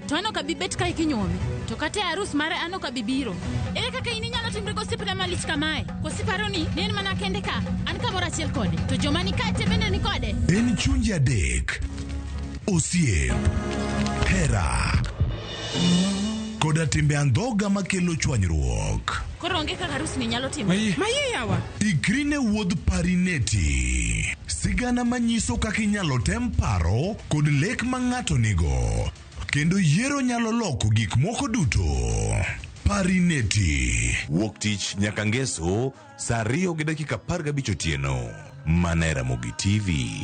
To an ok abi bet kae kinyuome. To kata e arus mare an ok abi biro. Ere kaka in inyalo timri gosiepna malich kamae? Koso iparo ni ne en mana kende ka, an kamoro achiel kode, to joma ni kae te bende ni kode? En chunje adek, osiep, hera, koda timbe andhoga makelo chwanyruok. Koro onge kaka arus ni nyalo timore. Maye yawa. Ikri ne wuodh Parineti. Sigana manyiso kaka inyalo tem paro kod lek ma ng'ato nigo. Kendo yiero nyalo loko gik moko duto. Parineti. Wuok tich nyaka ngeso saa 2:15 otieno. Mana e Ramogi TV.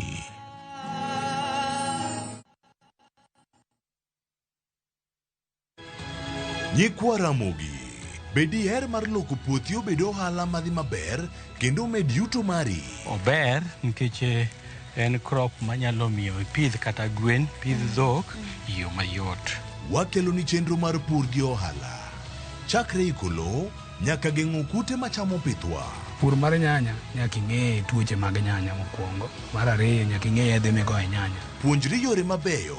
Nyikwa Ramogi, be diher mar loko puothi obed ohala madhi maber kendo omed yuto mari? Ober nikech en crop manyalo miyo ipidh kata gwen, pidh dhok e yo mayot. Wakeloni chenro mar pur gi ohala. Chakre iko lowo nyaka geng'o kute machamo pithwa. Pur mar nyanya nyaka ing'e tuoche mag nyanya mokwongo. Mar ariyo nyaka ing'e yedhe migoyo e nyanya. Puonjri yore mabeyo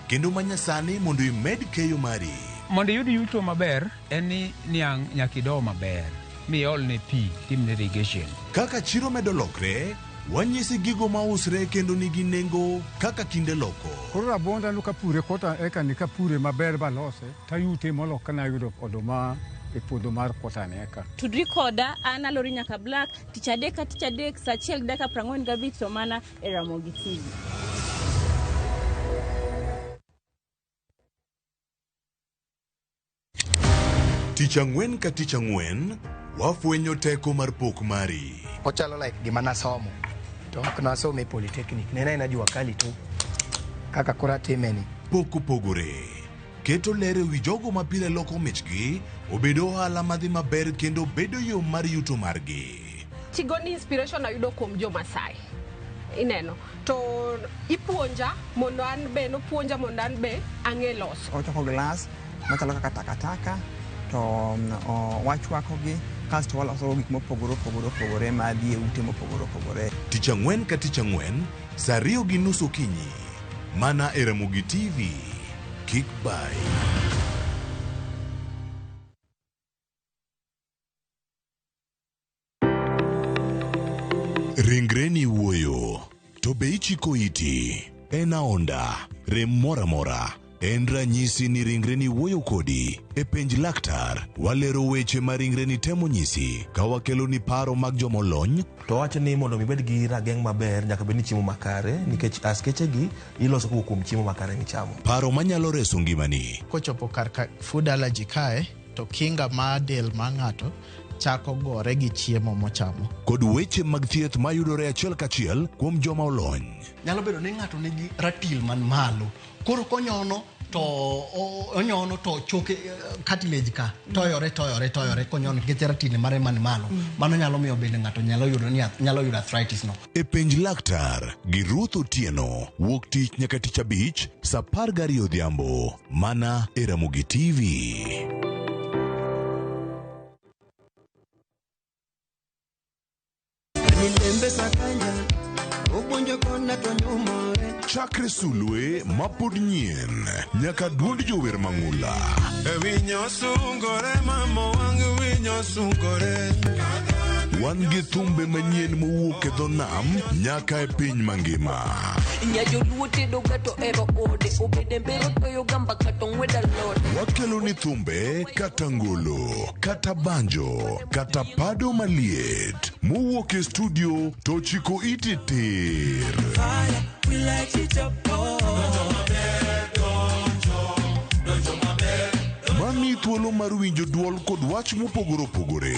kendo manyasani mondo imed keyo mari. Mondo iyud yuto maber en ni niang' nyaka ido maber miolne pi timne irrigation. Kaka chiro medo lokre, wanyisi gigo mausre kendo nigi nengo kaka kinde loko. Koro rabonda no kapure kota eka ni kapure maber balose tayute molo kana ayudo oduma e puodho mar kota ni eka. Tudri koda an Alori Nyaka Black tich adek ka tich adek saa 1:45 to mana e Ramogi TV. Tich ang'wen ka tich ang'wen, wafwenyo teko mar pok mari. Ochalo like gima nasomo to ok nasomo e polytechnic ne en aena jua kali to kaka koro atime ni. Pok opogore. Keto ler e wi jogo ma pile loko michgi obedo ohala madhi maber kendo bedo yo mar yuto margi. Tigoni inspiration ayudo kuom jo Masai. Ineno to ipuonja mondo an be nopuonja mondo an be ang'e loso. Ochoko glass machalo kaka takataka to wachwakogi kasto waloso gik mopogore opogore opogore madhi e ute mopogore opogore. Tich ang'wen ka tich ang'wen, saa 2:30 okinyi. Mana e Ramogi TV. Kik bai. Ringreni wuoyo, to be ichiko iti? En aonda, rem moro amora. En ranyisi ni ringreni wuoyo kodi. E penj laktar, walero weche ma ringreni temo nyisi ka wakeloni paro mag jomolony. To wacho ni mondo mi ibed gi rageng' maber nyaka bed ni chiemo makare nikech askeche gi iloso kowuok kuom chiemo makare michamo. Paro manyalo reso ngimani. Kochopo kar ka food allergy kae to kinga mar del mar ng'ato chako gore gi chiemo mochamo. Kod weche mag thieth mayudore achiel kachiel kuom joma olony. Nyalo bedo ni ng'ato nigi ratil man malo. Koro konyono to onyono to choke cartilage ka toyore toyore toyore konyono nikech ratil mare man malo. Mano nyalo miyo bende ng'ato nyalo yudo ni nyalo yudo arthritis no. E penj laktar gi Ruth Otieno wuok tich nyaka tich abich saa 12 odhiambo mana e Ramogi TV. Chakre sulwe mapod nyien nyaka duond jower mang'ula. Wan gi thumbe manyien mowuok e dho nam nyaka e piny mangima. Nyajoluo tedo ga to ero ode obede mbero toyo gamba kata ong'wed alot. Wakelo ni thumbe kata ngolo, kata banjo, kata pado maliet mowuok e studio to chiko iti tir. Mami thuolo mar winjo duol kod wach mopogore opogore.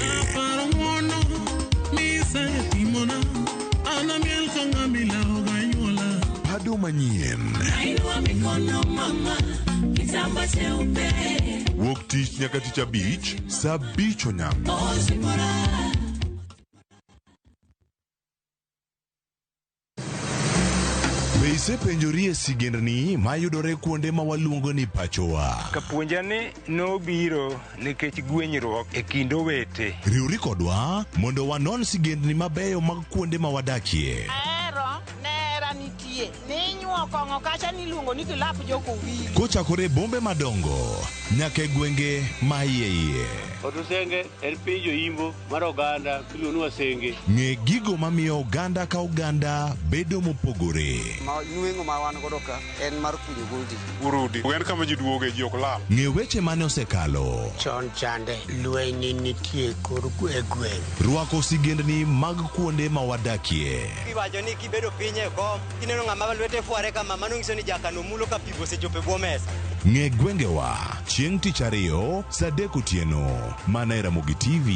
Pado manyien. Wuok tich nyaka tich abich, saa 5 onyango. Be isepenjori e sigendni mayudore kuonde ma waluongo ni pachowa? Kapuonja ni nobiro nikech gwenyruok e kind owete. Riwri kodwa mondo wanon sigendni mabeyo mag kuonde ma wadakie. Ahero nera nitie ninyuo kong'o kacha niluongo ni kilap jokowili. Kochakore e bombe madongo nyaka e gwenge ma iye iye. Otusenge en piny joimbo mar oganda miluongo ni Wasenge. Ng'e gigo mamiyo oganda ka oganda bedo mopogore. Ma nweng'o ma wan godo ka en mar kunyo goldi. Urudi. En kama ji duoge ji ok lal. Ng'e weche mane osekalo. Chon chande lweny nitie kor e gweng'. Rwako sigendni mag kuonde ma wadakie. Iwacho ni kibedo piny e kom, kineno ng'ama lwete fware kama, mano nyiso ni jakano mulo ka pi osechopo e bwo mesa. Ng'e gwengewa chieng' tich ariyo saa 3 otieno mana e Ramogi TV.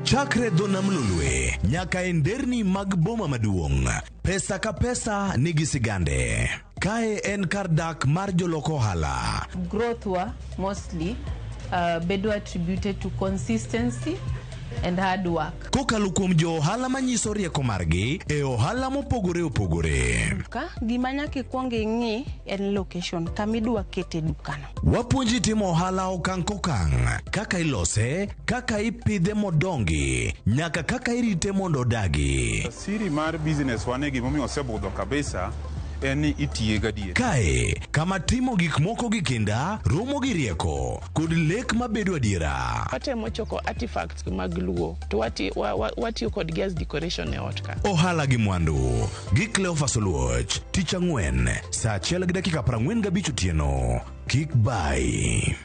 Chakre dho nam Lolwe nyaka e nderni mag boma maduong', pesa ka pesa nigi sigande. Kae en kar dak mar jolok ohala. Growth wa mostly bedo attributed to consistency and hard work. Kokalo kuom jo ohala manyiso rieko margi e ohala mopogore opogore. Duka, gima nyaka ikwong ing'i en location kama idwa kete dukano. Wapuonji timo ohala okang' kokang', kaka ilose, kaka ipidhe modongi, nyaka kaka irite mondo odagi. Siri mar business wa ni gimomiyo osebudho kabisa en ni itiye gadier. Kae kama timo gik moko gi kinda romo gi rieko kod lek mabedo adiera. Watemo choko artifacts mag Luo to watiyo kodgi as decoration e ot ka. Ohala gi mwandu gi Cleophas Oluoch tich ang'wen saa 1:45 otieno. Kik bai.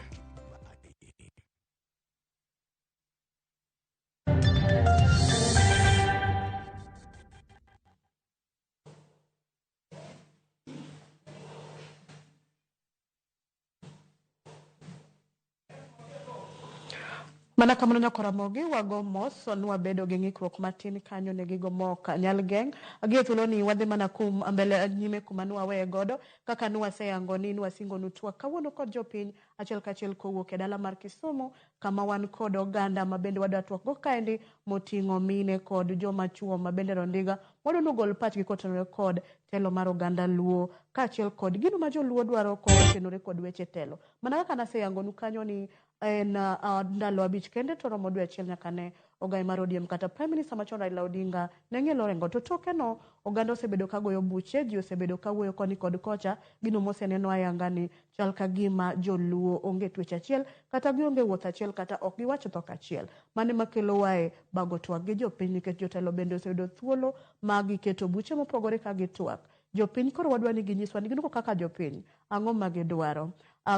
Mana kamano nyakoramogi wago mos nwabedo gi ng'ikruok matin kanyo ne gigo mok nyal geng'. Gi e thuoloni wadhi mana kum mbele nyime kuma nwaweye godo kaka nwaseyango ni nwasingonu twak kawuono kod jopiny achiel kachiel kowuok e dala mar Kisumu kama wan kod oganda ma bende wadwa twak go kaendi moting'o mine kod joma chuo ma bende rondiga mondo nogol pachgi kotenore kod telo mar oganda Luo kaachiel kod gino ma joluo dwaro kotenore kod weche telo. Mana kaka naseyangonu kanyo ni en ndalo 5 kende to romo dwe achiel nyaka ne ogai mar ODM kata Prime Minister machon Raila Odinga ne ng'ielo orengo. To toke no oganda osebedo ka goyo buche, ji osebedo ka wuoyo koni kod kocha, gino moseneno ayanga ni chal ka gima joluo onge twech achiel kata gionge wuoth achiel kata ok giwach dhok achiel. Mano ema kelo wae bago twak gi jopiny nikech jotelo bende oseyudo thuolo ma giketo buche mopogore ka gitwak. Jopiny koro wadwa ni ginyiswa ni gin kaka jopiny ang'o ma gidwaro.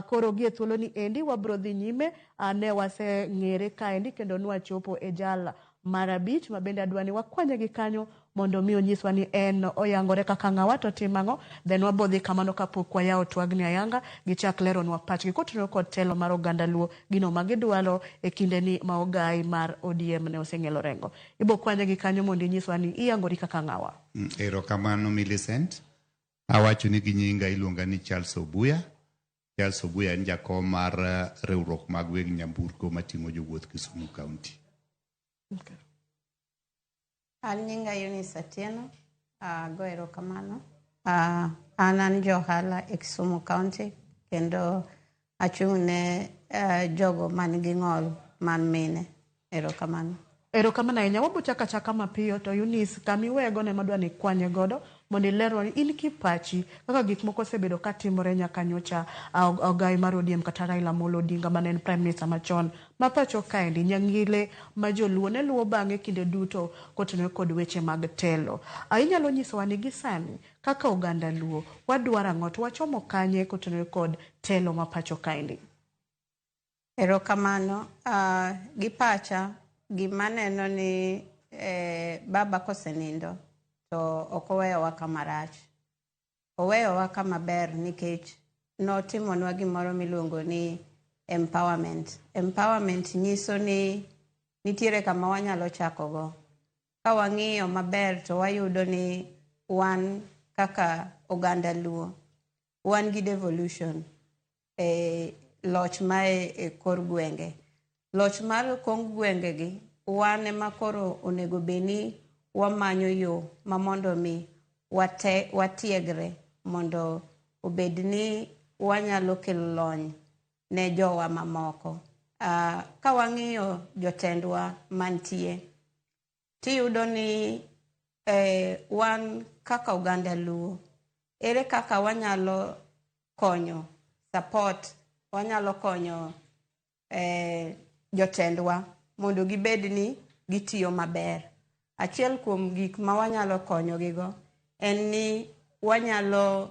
Koro gi e thuolo ni endi wabro dhi nyime, ne waseng'ere kaendi kendo nwachopo e jal mar 5 ma bende adwa ni wakwanye gi kanyo mondo mi onyiswa ni en oyangore kaka ng'awa to timo ang'o, then wabodhi kamano kapok wayawo twagni ayanga gichak leronwa pachgi kotenore kod telo mar oganda Luo gino ma gidwaro e kinde ni ma ogai mar ODM ne oseng'elo rengo. Ibo kwanye gi kanyo mondo inyiswa ni iyangori kaka ng'awa. Erokamano Millicent. Awacho ni gi nyinga iluonga ni Charles Obuya. Charles Obuya en jakom mar riwruok mag weg nyamburko mating'o jowuoth Kisumu County. Okay. An nyinga Eunice Atieno, ago erokamano. An johala e Kisumu County kendo achung' ne jogo man gi ng'ol man mine. Erokamano. Erokamano ahinya. Wabo chako achaka mapiyo to Eunice kamiwego ne madwa ni kwanye godo mondo ilerwa ni in kipachi kaka gik moko osebedo katimore nyaka nyocha ogai mar ODM kata Raila Amolo Odinga mane en Prime Minister machon ma pacho kaendi nyang'ile ma joluo ne luwo bang'e kinde duto kotenore kod weche mag telo. Inyalo nyisowa ni gi sani kaka oganda Luo wadwaro ang'o to wachomo kanye kotenore kod telo ma pacho kaendi? Erokamano. Gi pacha gima neno ni baba kosenindo to ok oweyowa kama rach. Oweyowa kama ber nikech notimonwa gimoro miluongo ni empowerment. Empowerment nyiso ni nitiere kama wanyalo chakogo. Ka wang'iyo maber to wayudo ni wan kaka oganda Luo, wan gi devolution e loch ma e kor gwenge. Loch mar kor gwenge gi wan ema koro onego bed ni wamanyo yo ma mondo mi watiegre mondo obed ni wanyalo kelo lony ne jowa mamoko. Ka wang'iyo jotendwa mantie, tiyudo ni wan kaka oganda Luo, ere kaka wanyalo konyo support, wanyalo konyo jotendwa mondo gibed ni gitiyo maber. Achiel kuom gik ma wanyalo konyogigo en ni wanyalo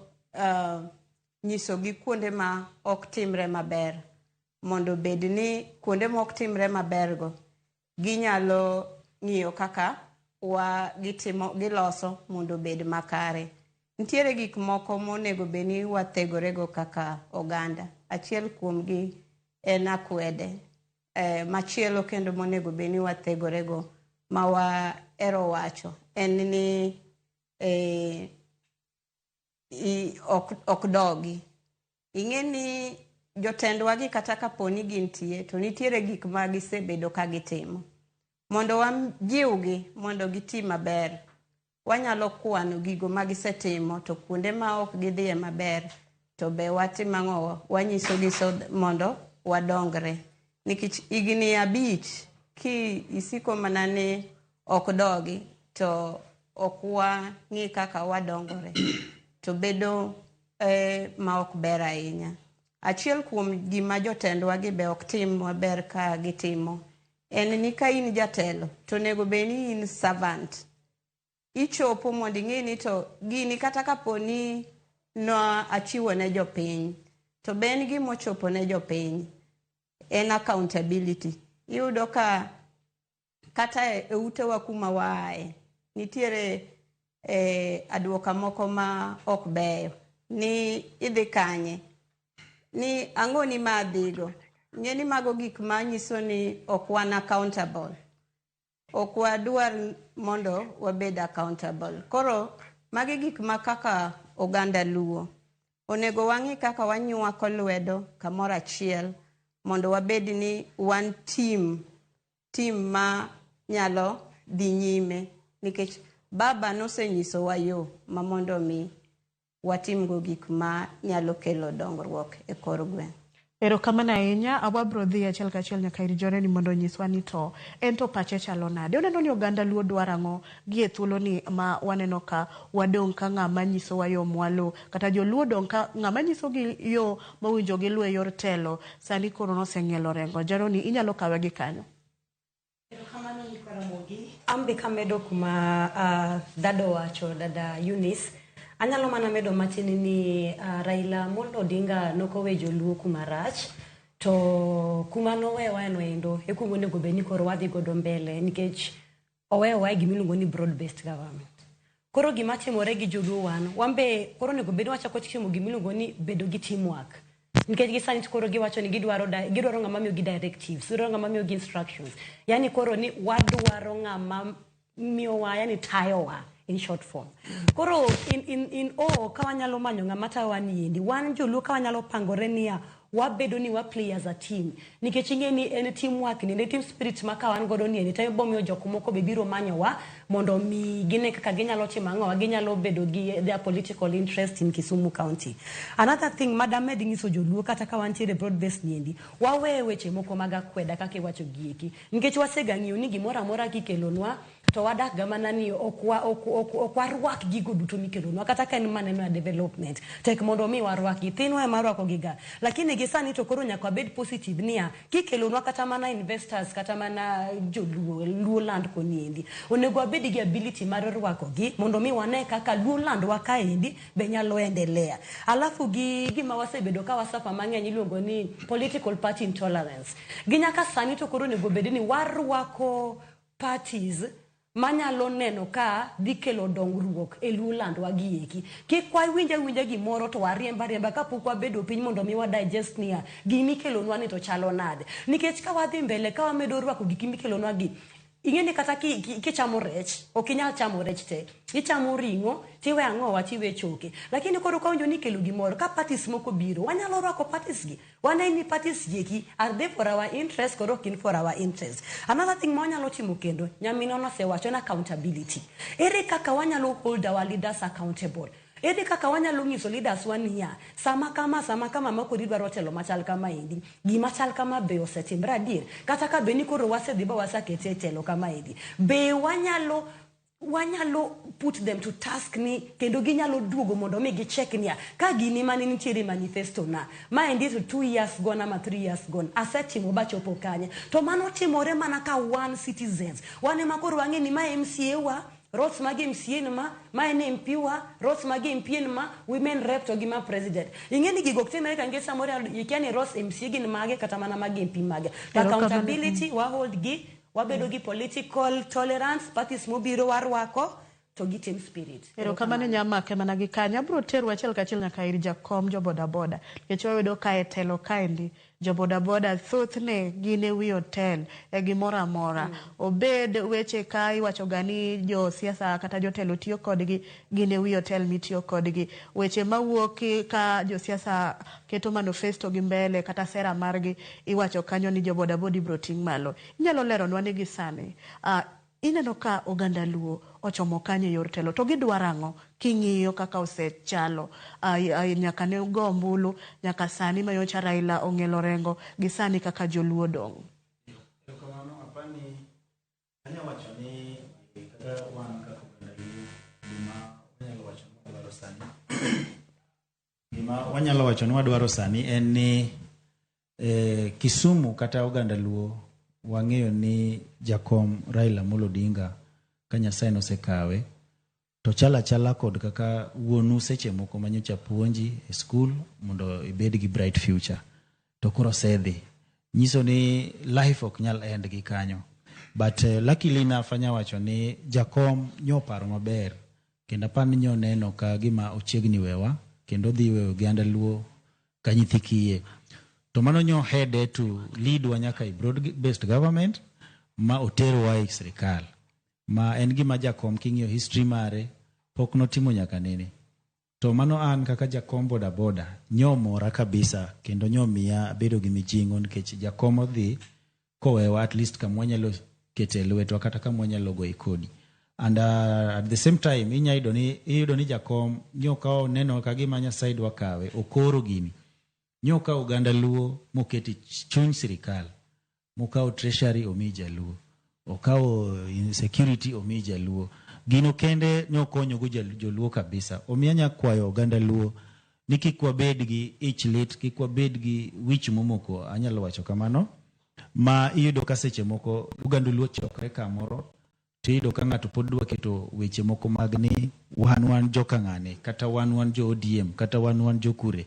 nyisogi kuonde ma ok timre maber mondo bed ni kuonde ma ok timre mabergo ginyalo ng'iyo kaka giloso mondo obed makare. Nitiere gik moko monego bed ni wathegorego kaka oganda. Achiel kuomgi en akwede. Machielo kendo monego bed ni wathegorego ma wahero wacho en ni ok dogi. Ing'e ni jotendwa gi kata kapo ni gintie to nitiere gik ma gisebedo ka gitimo. Mondo wajiwgi mondo giti maber, wanyalo kwano gigo ma gisetimo to kuonde ma ok gidhiye maber to be watim ang'o wanyisogi so mondo wadongre. Nikech higni 5 ki isiko mana ni ok dogi to ok wang'i kaka wadongore to bedo ma ok ber ahinya. Achiel kuom gima jotendwa gi be ok tim maber ka gitimo en ni ka in jatelo to onego bed ni in servant. Ichopo mondo ing'e ni to gini kata kapo ni no achiwo ne jopiny to be en gima ochopo ne jopiny. En accountability. Iyudo ka kata e utewa kuma waaye nitiere aduoka moko ma ok beyo ni idhi kanye ni ang'o ni ma adhigo. Ing'e ni mago gik manyiso ni ok wan accountable. Ok wadwar mondo wabed accountable. Koro magi gik ma kaka oganda Luo onego wang'i kaka wanywako lwedo kamoro achiel mondo wabed ni wan team ma nyalo dhi nyime nikech baba nosenyisowa yo ma mondo mi watimgo gik ma nyalo kelo dongruok e kor gweng'. Erokamano ahinya, wabro dhi achiel kachiel nyaka ir Joreni mondo onyiswa ni to en to pache chalo nade. Oneno ni oganda Luo dwaro ang'o gi e thuoloni ma waneno ka wadong' ka ng'ama nyisowa yo mwalo kata joluo odong' ka ng'ama nyisogi yo mowinjo giluw e yor telo sani koro noseng'ielo orengo. Jaroni inyalo kawe gi kanyo. Erokamano nyikwa Ramogi. An be kamedo kuma dada owacho, dada Eunice, anyalo mana medo matin ni Raila Amolo Odinga nokowe joluo kuma rach, to kuma nowewa no endo e kuma onego bed ni koro wadhi godo mbele nikech owewa e gimiluongo ni broad based government. Koro gima timore gi joluo wan be koro onego bed ni wachako timo gimiluongo ni bedo gi teamwork. Nikech gi sani koro giwacho ni gidwaro ng'ama miyogi directives, gidwaro ng'ama miyogi instructions. Yani koro ni wadwaro ng'ama miyowa, yani tayowa in short form. Koro in all, ka wanyalo manyo ng'ama tayowa ni endi, wan joluo ka wanyalo pangore niya, wabedo ni wa play as a team. Nikech ing'e ni en teamwork ni, en team spirit ma ka wan godo ni endi, to bomiyo jok moko be biro manyowa mondo mi gine kaka ginyalo timo ang'owa, ginyalo bedo gi their political interest in Kisumu County. Another thing madamed nyiso joluo kata ka wantiere broad based ni endi, wawe weche moko mag akweda kaka iwacho gieki. Nikech wasega ng'iyo ni gimoro amora kikelonwa, to wadak ga mana ni ok warwak gigo duto mikelonwa kata ka en maneno ya development tek mondo mi warwak gi thinwa ema rwako giga lakini gi sani to koro nyaka wabed positive niya kikelonwa kata mana investors kata mana joluo Luo land koni endi onego wabed gi ability mar rwako gi mondo mi wane kaka Luo land wa kaendi be nyalo endelea. Alafu gi gima wasebedo ka wasafa mang'eny iluongo ni political party intolerance gi nyaka sani to koro onego bed ni warwako parties manyalo neno ka dhi kelo dongruok e Luo land wa gi eki. Kik wawinj awinja gimoro to wariemb ariemba kapok wabedo piny mondo mi wa digest niya gimi kelonwa ni to chalo nade. Nikech ka wadhi mbele ka wamedo rwako gik mikelonwa gi ing'e ni kata kichamo rech ok inyal chamo rech te ichamo ring'o tiwe ang'owa tiwe choke lakini koro ka winjo ni ikelo gimoro ka parties moko biro wanyalo rwako parties gi wane ni parties gi eki are they for our interest koro ok gin for our interest. Another thing ma wanyalo timo kendo nyaminwa nosewacho en accountability. Ere kaka wanyalo hold our leaders accountable? Ere kaka wanyalo nyiso leaders wa niya sama kama ma koro idwaro telo machal kama endi gima chal kama be osetimre adier kata ka be ni koro wasedhi ba wasekete e telo kama endi be wanyalo put them to task ni kendo ginyalo duogo mondo mi gicheck niya ka gini mane nitiere e manifesto na maendi to 2 years gone ama 3 years gone asetimo bachopo kanye to mano timore mana ka wan citizens wan ema koro wang'e ni ma MCA wa roles mag MCA ni ma en MP wa roles mag MP en ma women rep to gi ma president ing'e ni gigo ok timre ka nikech samoro ikia ni roles MCA gin mage kata mana mag MP mage to accountability wa hold gi wabedo gi political tolerance parties mobiro warwako. to gi team spirit. Erokamano nyamake mana gi kanyo. Abiro tero achiel kachiel nyaka ir jakom jo bodaboda. Nikech wayudo ka e telo kaendi, jo bodaboda thothne gin e wi otel e gimoro amora. Obed weche ka iwacho ga ni josiasa kata jotelo tiyo kodgi, gin e wi otel mitiyo kodgi. Weche mawuok ka josiasa keto manifesto gi mbele kata sera margi, iwacho kanyo ni jo bodaboda ibiro ting' malo. Inyalo leronwa ni gi sani, ineno ka oganda Luo ochomo kanye e yor telo to gidwaro ang'o king'iyo kaka osechalo nyaka ne go ombulu nyaka sani ma nyocha Raila ong'elo rengo gi sani kaka joluo dong'. Erokamano, apani anya wacho ni kaka wan kaka oganda Luo gima wanyalo wacho ni wadwaro sani gima wanyalo wacho ni wadwaro sani en ni Kisumu kata oganda Luo wang'eyo ni jakom Raila Amolo Odinga ka Nyasaye nosekawe to chalo achala kod kaka wuonu seche moko manyocha puonji e skul mondo ibed gi bright future to koro osedhi nyiso ni life ok nyal end gi kanyo but luckily enough anya wacho ni jakom nyoparo maber kendo apani nyoneno ka gima ochiegni wewa kendo odhi weyo oganda Luo ka nyithi kiye to mano nyo head to lead wa nyaka e broad based government ma oterowa e sirikal ma en gima jakom king'iyo history mare pok notimo nyaka nene to mano an kaka jakom bodaboda nyomora kabisa kendo nyomiya bedo gi mijing'o nikech jakom odhi kowewa at least kama wanyalo kete lwetwa kata kama wanyalo goye kodi and at the same time inya yudo ni iyudo ni jakom nyoka oneno ka gima Nyasaye dwa kawe okoro gini nyoka oganda Luo moketi chuny sirikal mokawo treasury omi jaluo okawo security omi jaluo gino kende nyokonyogo joluo kabisa omiyo anya kwayo oganda Luo ni kik wabed gi ich lit kik wabed gi wich momoko anyalo wacho kamano ma iyudo ka seche moko oganda Luo chokre kamoro tiyudo ka ng'ato pod dwa keto weche moko mag ni wan wan joka ng'ane kata wan wan jo ODM kata wan wan jo kure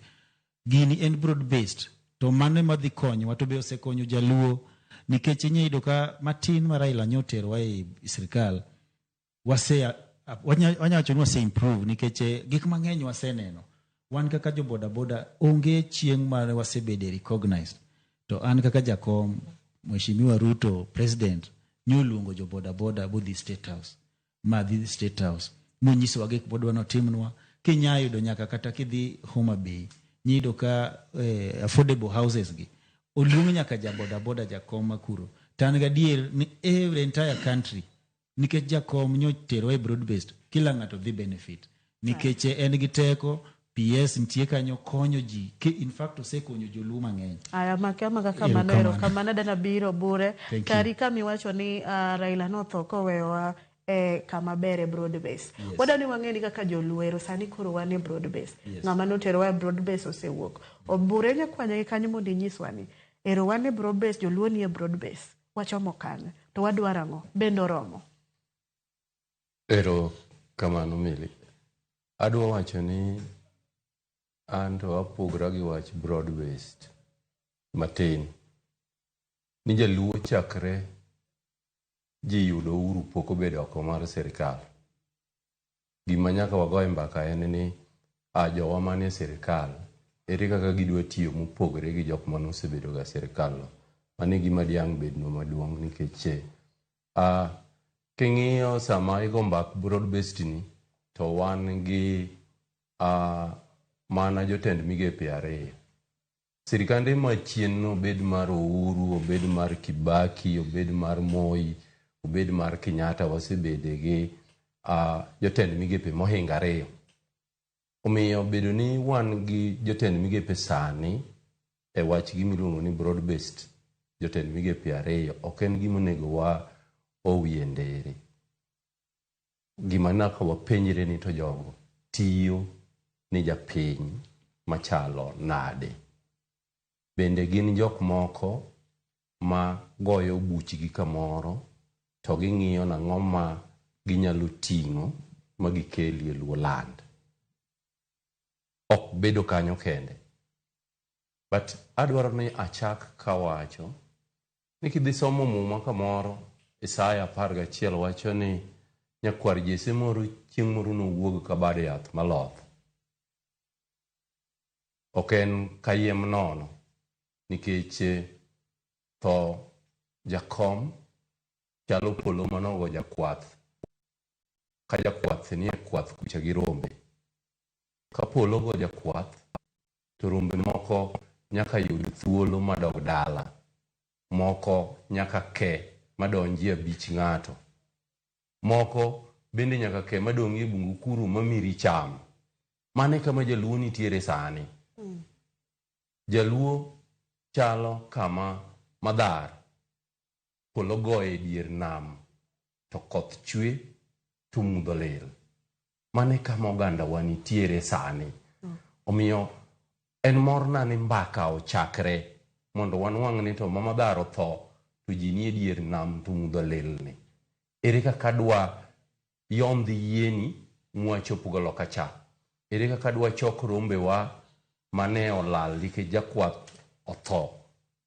gini en broad based to mano ema dhi konyowa to be osekonyo jaluo nikech inya yudo ka matin ma Raila nyoterowa e sirikal wase wanya wacho ni wase improve nikech gik mang'eny waseneno wan kaka jo bodaboda onge chieng' mane wasebede recognized to an kaka jakom Mheshimiwa Ruto president nyoluongo jo bodaboda bodhi State House ma dhi State House monyisowa gik modwa notimnwa kinya yudo nyaka kata kidhi Homa Bay nyiyudo ka affordable houses gi oluong nyaka ja bodaboda jakom makuro to an gadier ni every entire country nikech jakom nyoterwa e broad based kila ng'ato dhi benefit nikech en gi teko PS nitie kanyo konyo ji in fact osekonyo joluo mang'eny. Aya make amaka kamano erokamano dana biro bure kari kamiwacho ni Raila notho koweyowa e kama ber e broad base. Yes. Wadwa ni wang'e ni kaka joluo ero sani koro wan e broad base. Yes. Ng'ama noterowa e broad base osewuok. Obure nyakwanya gi kanyo mondo inyiswa ni ero wan e broad base, joluo ni e broad base. Wachomo kanye? To wadwaro ang'o? Bende oromo? Ero kamano Mili. Adwa wacho ni an to apogra gi wach broad based matin. Ni jaluo chakre ji yudo uhuru pok obedo oko mar sirikal. Gima nyaka wagoye mbaka en ni a jowa manie sirikal ere kaka gidwa tiyo mopogore gi jok mane osebedo ga sirikal no. Mano e gima diang' bednwa maduong' nikech king'iyo sama igo mbak broad based ni to wan gi mana jotend migepe ariyo. Sirikande machien no obed mar Uhuru, obed mar Kibaki, obed mar Moi, obed mar Kenyatta, wasebede gi jotend migepe mohingo ariyo. Omiyo bedo ni wan gi jotend migepe sani e wach gimiluongo ni broad based jotend migepe ariyo ok en gima onego wa owie ndere. Gima nyaka wapenjre ni to jogo tiyo ni japiny machalo nade. Bende gin jok moko ma goyo buchgi kamoro to ging'iyo nang'o ma ginyalo ting'o ma gikelie Luo land. Ok bedo kanyo kende. But adwaro ni achak kawacho ni kidhi somo muma kamoro Isaya 11 wacho ni Nyakwar Jesse moro chieng' moro nowuog ka bad yath maloth. Ok en kayiem nono nikech tho jakom chalo polo manogo jakwath ka jakwath nie kwath kucha gi rombe. Ka polo ogo jakwath to rombe moko nyaka yud thuolo madog dala. Moko nyaka ke madonji e abich ng'ato. Moko bende nyaka ke madong' e bungu kuro mamiri cham. Mano e kama jaluo nitiere sani. Jaluo chalo kama madhar polo goye e dier nam to koth chwe to mudho lil. Mano e kama ogandawa nitiere sani. Omiyo en morna ni mbaka ochakre mondo wanwang' ni to mama dhar otho to ji nie dier nam to mudho lilni. Ere kaka dwa yondh yieni mwachopgo loka cha? Ere kaka dwa chok rombewa mane olal nikech jakwath otho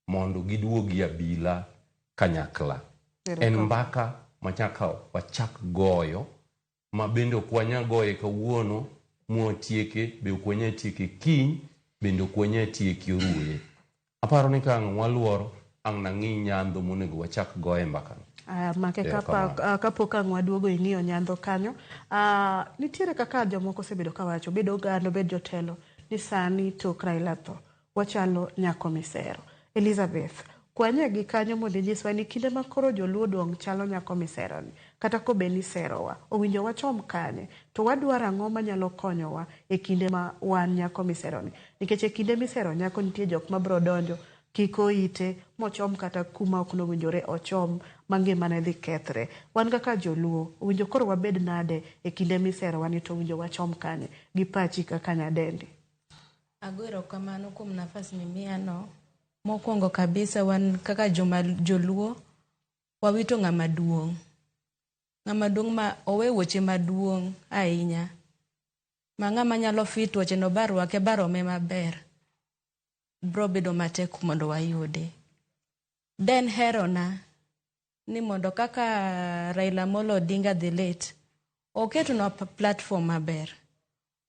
mondo giduogi abila kanyakla? En mbaka manyaka wachak goyo ma bende ok wanyal goye kawuono mwatieke, be ok wanyal tieke kiny, bende ok wanyal tieke oruye. Aparo ni ka ang' waluoro, ang' nang'i nyandho monego wachak goye mbakano. Aya, make Erokamano. kapok ang' waduogo ing'iyo nyandho kanyo. Nitiere kaka jomoko osebedo kawacho, obed oganda, obed jotelo, ni sani tok Raila tho, wachalo nyako misero. Elizabeth, kwanye gi kanyo mondo inyiswa ni kinde ma koro joluo dong' chalo nyako misero ni, kata kobed ni serowa, owinjo wachom kanye, to wadwaro ang'o manyalo konyowa e kinde ma wan nyako misero ni. Nikech e kinde misero nyako nitie jok mabro donjo, kiko ite, mochom kata kuma ok nowinjore ochom, ma ngimane dhi kethre. Wan kaka joluo, owinjo koro wabed nade e kinde miserowa ni to owinjo wachom kanye, gi pachi kaka nyadendi. Ago erokamano kuom nafas mimiyano. Mokwongo kabisa wan kaka joma joluo wawito ng'ama duong'. Ng'ama duong' ma owe wuoche maduong' ahinya. Ma ng'ama nyalo fit wuoche no barwake barome maber. Bro bedo matek mondo wayude. Den herona ni mondo kaka Raila Amolo Odinga the late oketonwa platform maber.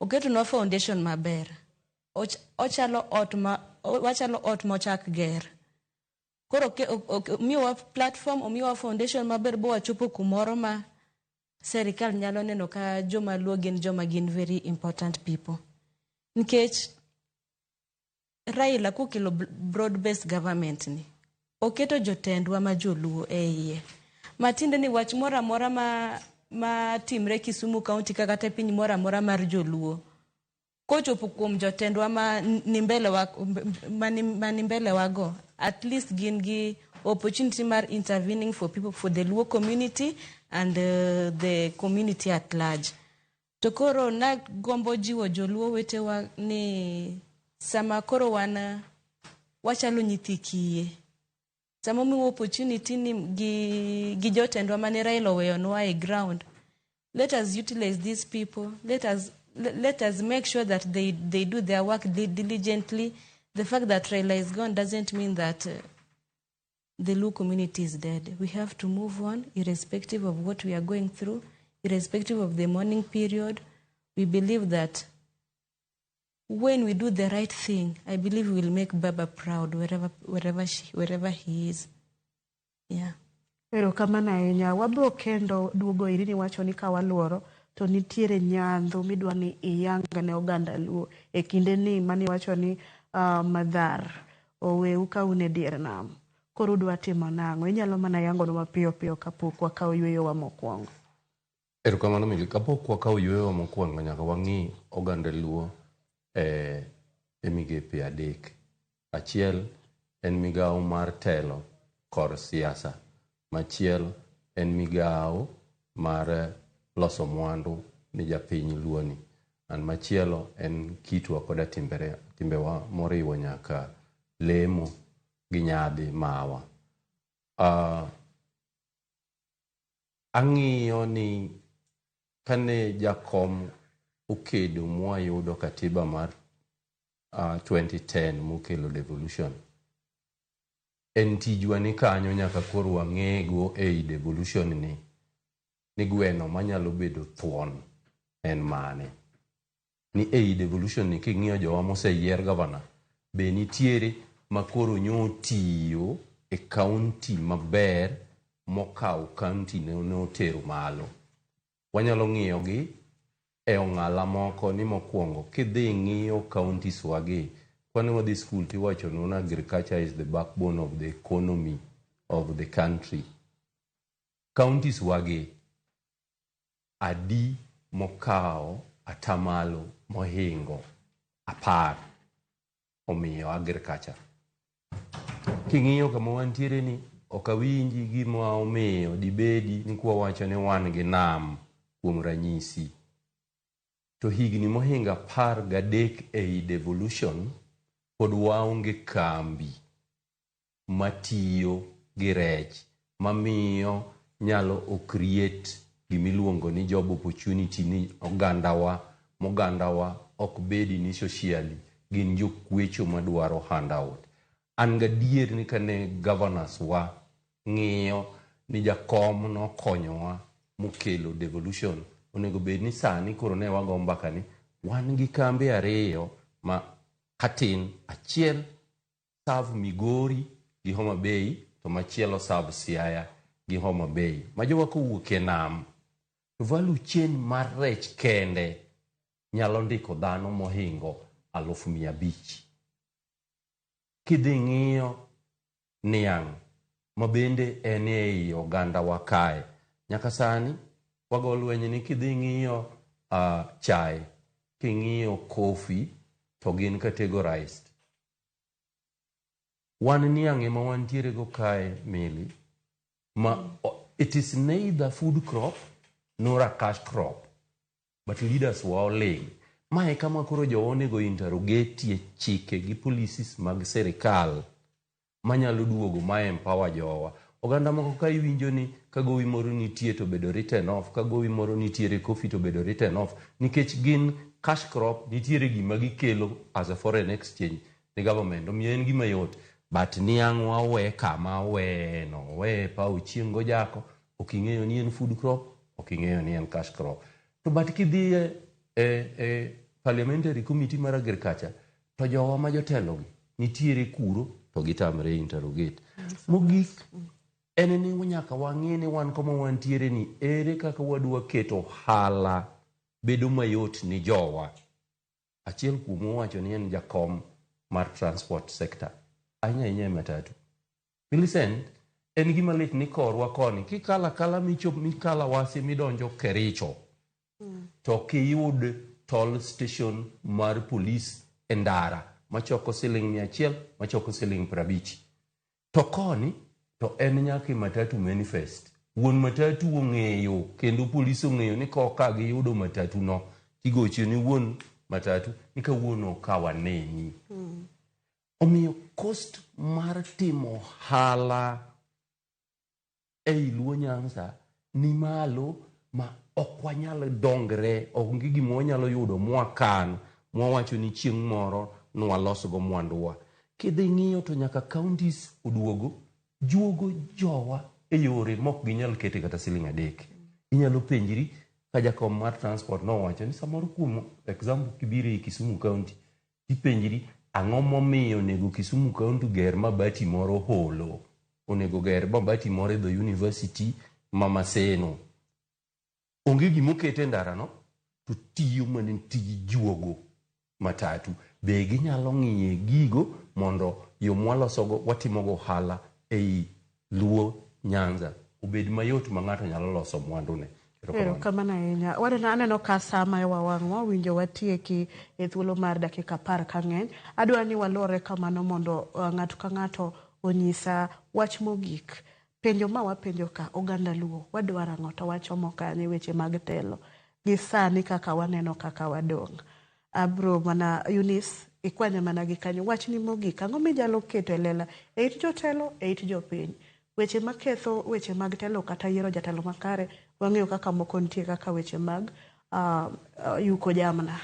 Oketonwa foundation maber. Ochalo ot ma wachalo ot mochak ger. Koro omiyowa platform, omiyowa foundation maber bo wachopo kumoro ma serikal nyalo neno ka joma luo gin joma gin very important people. Nikech Raila kokelo broad based government ni, oketo jotendwa ma joluo e iye. Matiende ni wach moro amora ma timre Kisumu County kata piny moro amora mar joluo, kochopo kuom jotendwa ma ni mbele wa, ma ni mbele wago, at least gin gi opportunity mar intervening for people, for the Luo community and the community at large. To koro nagombo jiwo joluo wetewa ni sama koro wan wachalo nyithi kiye, sama omiwa opportunity ni gi jotendwa mane Raila oweyonwa e ground, let us utilize these people. Let us make sure that they do their work diligently. The fact that Raila is gone doesn't mean that the Luo community is dead. We have to move on, irrespective of what we are going through, irrespective of the mourning period. We believe that when we do the right thing, I believe we will make Baba proud wherever he is. Yeah. Erokamano ahinya. Wabro kendo duogo iri ni wacho ni ka waluoro to nitiere nyandho midwa ni iyang ne oganda Luo e kinde ni mani wacho ni madhar oweu ka un e dier nam. Koro udwa timo nang'o? Inyalo mana yangonwa mapiyo piyo kapok wakawo yueyowa mokwongo. Erokamano Milly. Kapok wakawo yueyowa mokwongo nyaka wang'i oganda Luo e migepe adek. Achiel en migawo mar telo kor siasa. Machielo en migawo mar loso mwandu ni japiny Luo ni. And machielo en kitwa koda timbewa moriwo nyaka lemo gi nyadhi mawa. Ang'iyo ni kane jakom okedo mwayudo katiba mar 2010 mokelo devolution, en tijwa ni kanyo nyaka koro wang'ego ei devolution ni ni gweno manyalo bedo thuon en mane. Ni ei devolution ni king'iyo jowa moseyier gavana, be nitiere makoro nyo tiyo e kaunti maber mokawo kaunti ne otero malo. Wanyalo ng'iyo gi e ong'ala moko ni mokwongo kidhi ng'iyo counties wagi kwane wadhi school tiwacho ni agriculture is the backbone of the economy of the country. Counties wagi adi mokawo atamalo mohingo 10 omiyo agriculture. King'iyo kama wantiere ni ok awinji gima omiyo dibedi ni kwawacho ni wan gi nam kuom ranyisi. To higni mohingo 13 ei devolution pod waonge kambi matiyo gi rech mamiyo nyalo o create gimiluongo ni job opportunity ni ogandawa mogandawa ok bedi ni socially gin jokwecho madwaro handout. An gadier ni kane governors wa ng'iyo ni jakom nokonyowa mokelo devolution onego bed ni sani koro ne wago mbaka ni wan gi kambe 2 ma katin, achiel serve Migori gi Homa Bay to machielo serve Siaya gi Homa Bay. Ma jowa kowuok e nam to value chain mar rech kende nyalo ndiko dhano mohingo 500,000. Kidhi ng'iyo niang' ma bende en ei oganda wa kae nyaka sani wago lweny ni kidhi ng'iyo chae, king'iyo coffee to gin categorized. Wan niang' ema wantiere go kae Mili ma it is neither food crop nor a cash crop, but leaders wa oling'. Mae kama koro jowa onego interrogate chike gi policies mag sirikal manyalo duogo ma empower jowa. Oganda moko ka iwinjo ni ka gowi moro nitie to bedo written off, ka gowi moro nitiere coffee to bedo written off, nikech gin cash crop, nitiere gima gikelo as a foreign exchange ni government. Omiyo en gima yot. But niang' wawe kama oweye no, oweye paw chieng' gojako, ok ing'eyo ni en food crop, ok ing'eyo ni en cash crop. To but kidhi e parliamentary committee mar agriculture, to jowa ma jotelogi nitiere kuro to gitamre interrogate. Mogik en ni nyaka wang'e ni wan kama wantiere ni ere kaka wadwa keto ohala bedo mayot ni jowa. Achiel kuom owacho ni en jakom mar transport sector, ahinya ahinya e matatu. Millicent, en gima lit ni korwa koni kikalo akala michop mikalo Awasi midonjo Kericho to kiyud toll station mar police e ndara machoko siling 100 machoko siling 50. To koni to en nyaka e matatu manifest. Wuon matatu ong'eyo kendo polis ong'eyo ni koka giyudo matatu no tigocho ni wuon matatu ni kawuono ka waneni. Omiyo cost mar timo ohala ei Luo Nyanza ni malo ma ok wanyal dongre, onge gima wanyalo yudo mwakan mwawacho ni chieng' moro nwalosgo mwanduwa. Kidhi ng'iyo to nyaka counties oduogo juogo jowa e yore mok ginyal kete kata siling 3. Inyalo penjri ka jakom mar transport nowacho ni samoro kuom example kibiro e Kisumu County tipenjri ang'o momiyo onego Kisumu County ger mabati moro holo, onego ger mabati moro e dho university ma Maseno. Onge gimokete e ndara no to tiyo mana tij juogo matatu. Be ginyalo ng'iye gigo mondo yo mwalosogo watimogo ohala ei Luo Nyanza obed mayot ma ng'ato nyalo loso mwandune. Erokamano ahinya. Wadena aneno ka sa ma wawang'wa winjo watieki e thuolo mar dakika 10 ka ng'eny. Adwa ni walore kamano mondo ng'ato ka ng'ato onyisa wach mogik. Penjo ma wapenjo ka oganda Luo wadwaro ang'o to wachomo kanye weche mag telo gi sani kaka waneno kaka wadong'. Abro mana Eunice ikwanya mana gi kanyo wach ni mogik ang'o minyalo keto e lela e it jotelo e it jopiny. Weche maketho weche mag telo kata yiero jatelo makare wang'eyo kaka moko nitie kaka weche mag yuko jamna.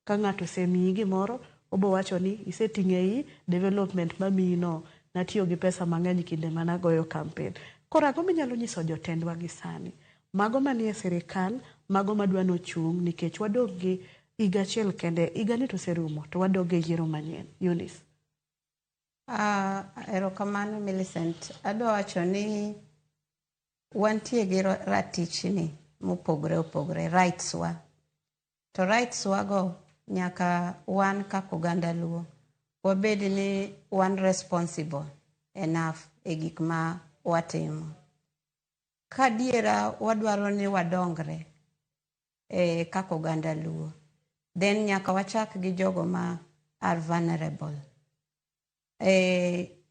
Ka ng'ato osemiyi gimoro obo wacho ni iseting'e iyi development mamiyi no natiyo gi pesa mang'eny kinde managoyo campaign. Koro ang'o minyalo nyiso jotendwa gi sani Mago manie sirikal, mago madwa nochung' nikech wadong' gi higa achiel kende, higani to oserumo to wadog e yiero manyien. Eunice. Erokamano Millicent. Adwa wacho ni wantie gi ratichni mopogore opogore, rights wa. To rights wa go nyaka wan kaka oganda Luo wabed ni wan responsible enough e gik ma watimo. Ka adiera wadwaro ni wadongre e kaka oganda Luo, then nyaka wachak gi jogo ma are vulnerable.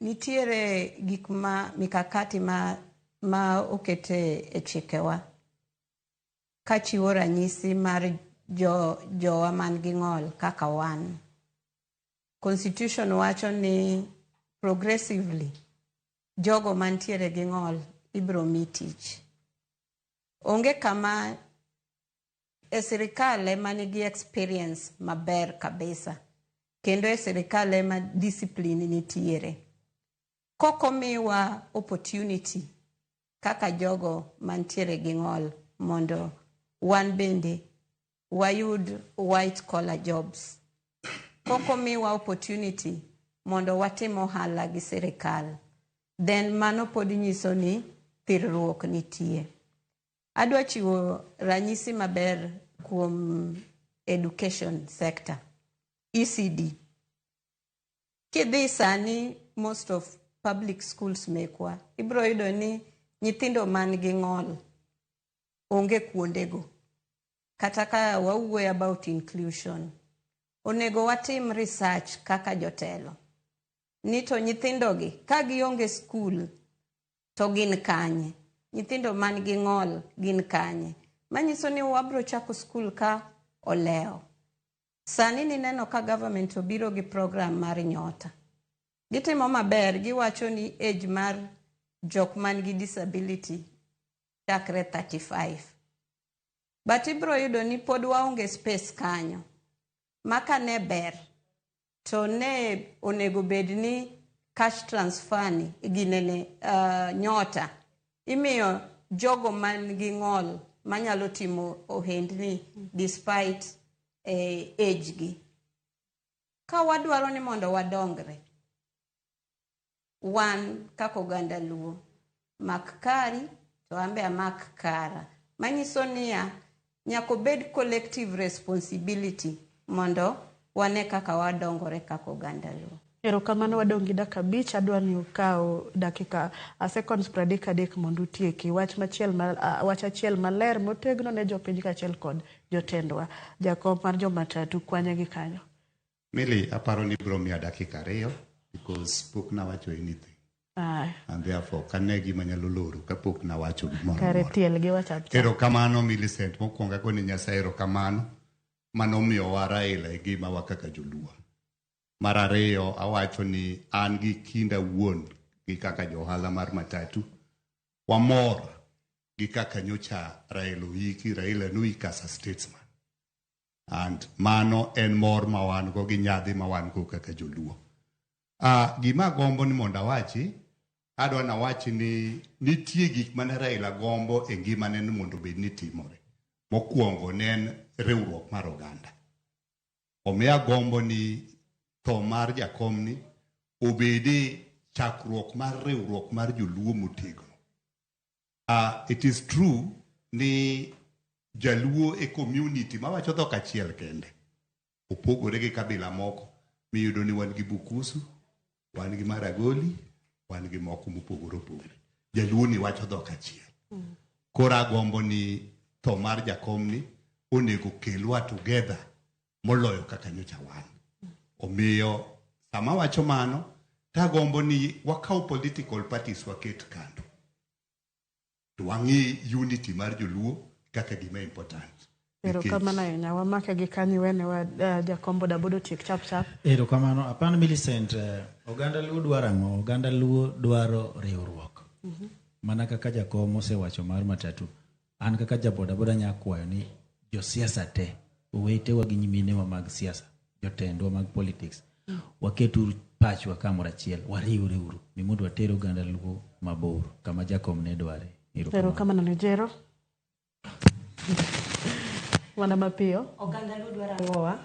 Nitiere gik ma mikakati ma okete e chikewa kachiwo ranyisi mar jowa man gi ng'ol kaka wan. Constitution wacho ni progressively jogo mantiere gi ng'ol ibiro mi tich. Onge kama e sirikal ema nigi experience maber kabisa kendo e sirikal ema discipline nitiere. Kokomiwa opportunity kaka jogo mantiere gi ng'ol mondo wan bende wayud white collar jobs. Kokomiwa opportunity mondo watim ohala gi sirikal, then mano pod nyiso ni thirruok nitie. Adwa chiwo ranyisi maber kuom education sector, ECD. Kidhi sani most of public schools mekwa, ibiro yudo ni nyithindo man gi ng'ol onge kuondego. Kata ka wawuoyo about inclusion, onego watim research kaka jotelo. Ni to nyithindogi ka gionge skul to gin kanye? Nyithindo man gi ng'ol gin kanye? Manyiso ni wabro chako skul ka olewo. Sani nineno ka government obiro gi program mar Nyota. Gitimo maber, giwacho ni age mar jok man gi disability chakre 35. But ibro yudo ni pod waonge space kanyo. Ma ka ne ber, to ne onego bed ni cash transfer ni ginene Nyota imiyo jogo man gi ng'ol manyalo timo ohendni despite age gi. Ka wadwaro ni mondo wadongre, wan kaka oganda Luo, mak kari to an be amak kara. Manyiso niya, nyaka obed collective responsibility mondo wane kaka wadongore kaka oganda Luo. Erokamano wadong' gi dakika 5, adwa ni ukaw dakika seconds 33 mondo utieki. Wach machiel wach achiel maler motegno ne jopiny kaachiel kod jotendwa. Jakom mar jomatatu kwanye gi kanyo. Milly, aparo ni ibiro miya dakika 2 because pok nawacho anything. And therefore kane gima nyalo loro kapok nawacho gimoro Kare amora. tiel gi wach achiel. Erokamano Millicent, mokwongo agone Nyasaye erokamano manomiyowa Raila e ngimawa kaka joluo. Mar ariyo awacho ni an gi kinda wuon gi kaka johala mar matatu wamor gi kaka nyocha Raila oiki, Raila noik as a statesman. And mano en mor ma wan go gi nyadhi ma wan go kaka joluo. Gima agombo ni mondo awachi, adwa nawachi ni nitie gik mane Raila gombo e ngimane ni mondo obed ni timore. Mokwongo ne en riwruok mar oganda. Omiyo agombo ni tho mar jakomni obede chakruok mar riwruok mar joluo motegno. It is true ni jaluo e community mawacho dhok achiel kende. Opogore gi kabila moko miyudo ni wan gi Bukusu, wan gi Maragoli, wan gi moko mopogore opogore. Jaluo ni wacho dhok achiel. Koro agombo ni tho mar jakomni onego kelwa together moloyo kaka nyocha wan. Omiyo sama wacho mano, tagombo ni wakaw political parties waket kando. To wang'i unity mar joluo kaka gima important. Erokamano ahinya. Wamake gi kanyo iwenewa jakom bodaboda otiek chap chap. Erokamano. Apani Millicent, oganda Luo dwaro ang'o? Oganda Luo dwaro riwruok. Mana kaka jakom osewacho mar matatu, an kaka jabodaboda anya kwayo ni josiasa te, owetewa gi nyiminewa mag siasa, jotendwa mag politics, waketuru pachwa kamoro achiel, wariwreuru ni mondo water oganda Luo mabor kama jakom ne dware. Erokamano ne Jero. Mana mapiyo. Oganda Luo dwaro ang'owa?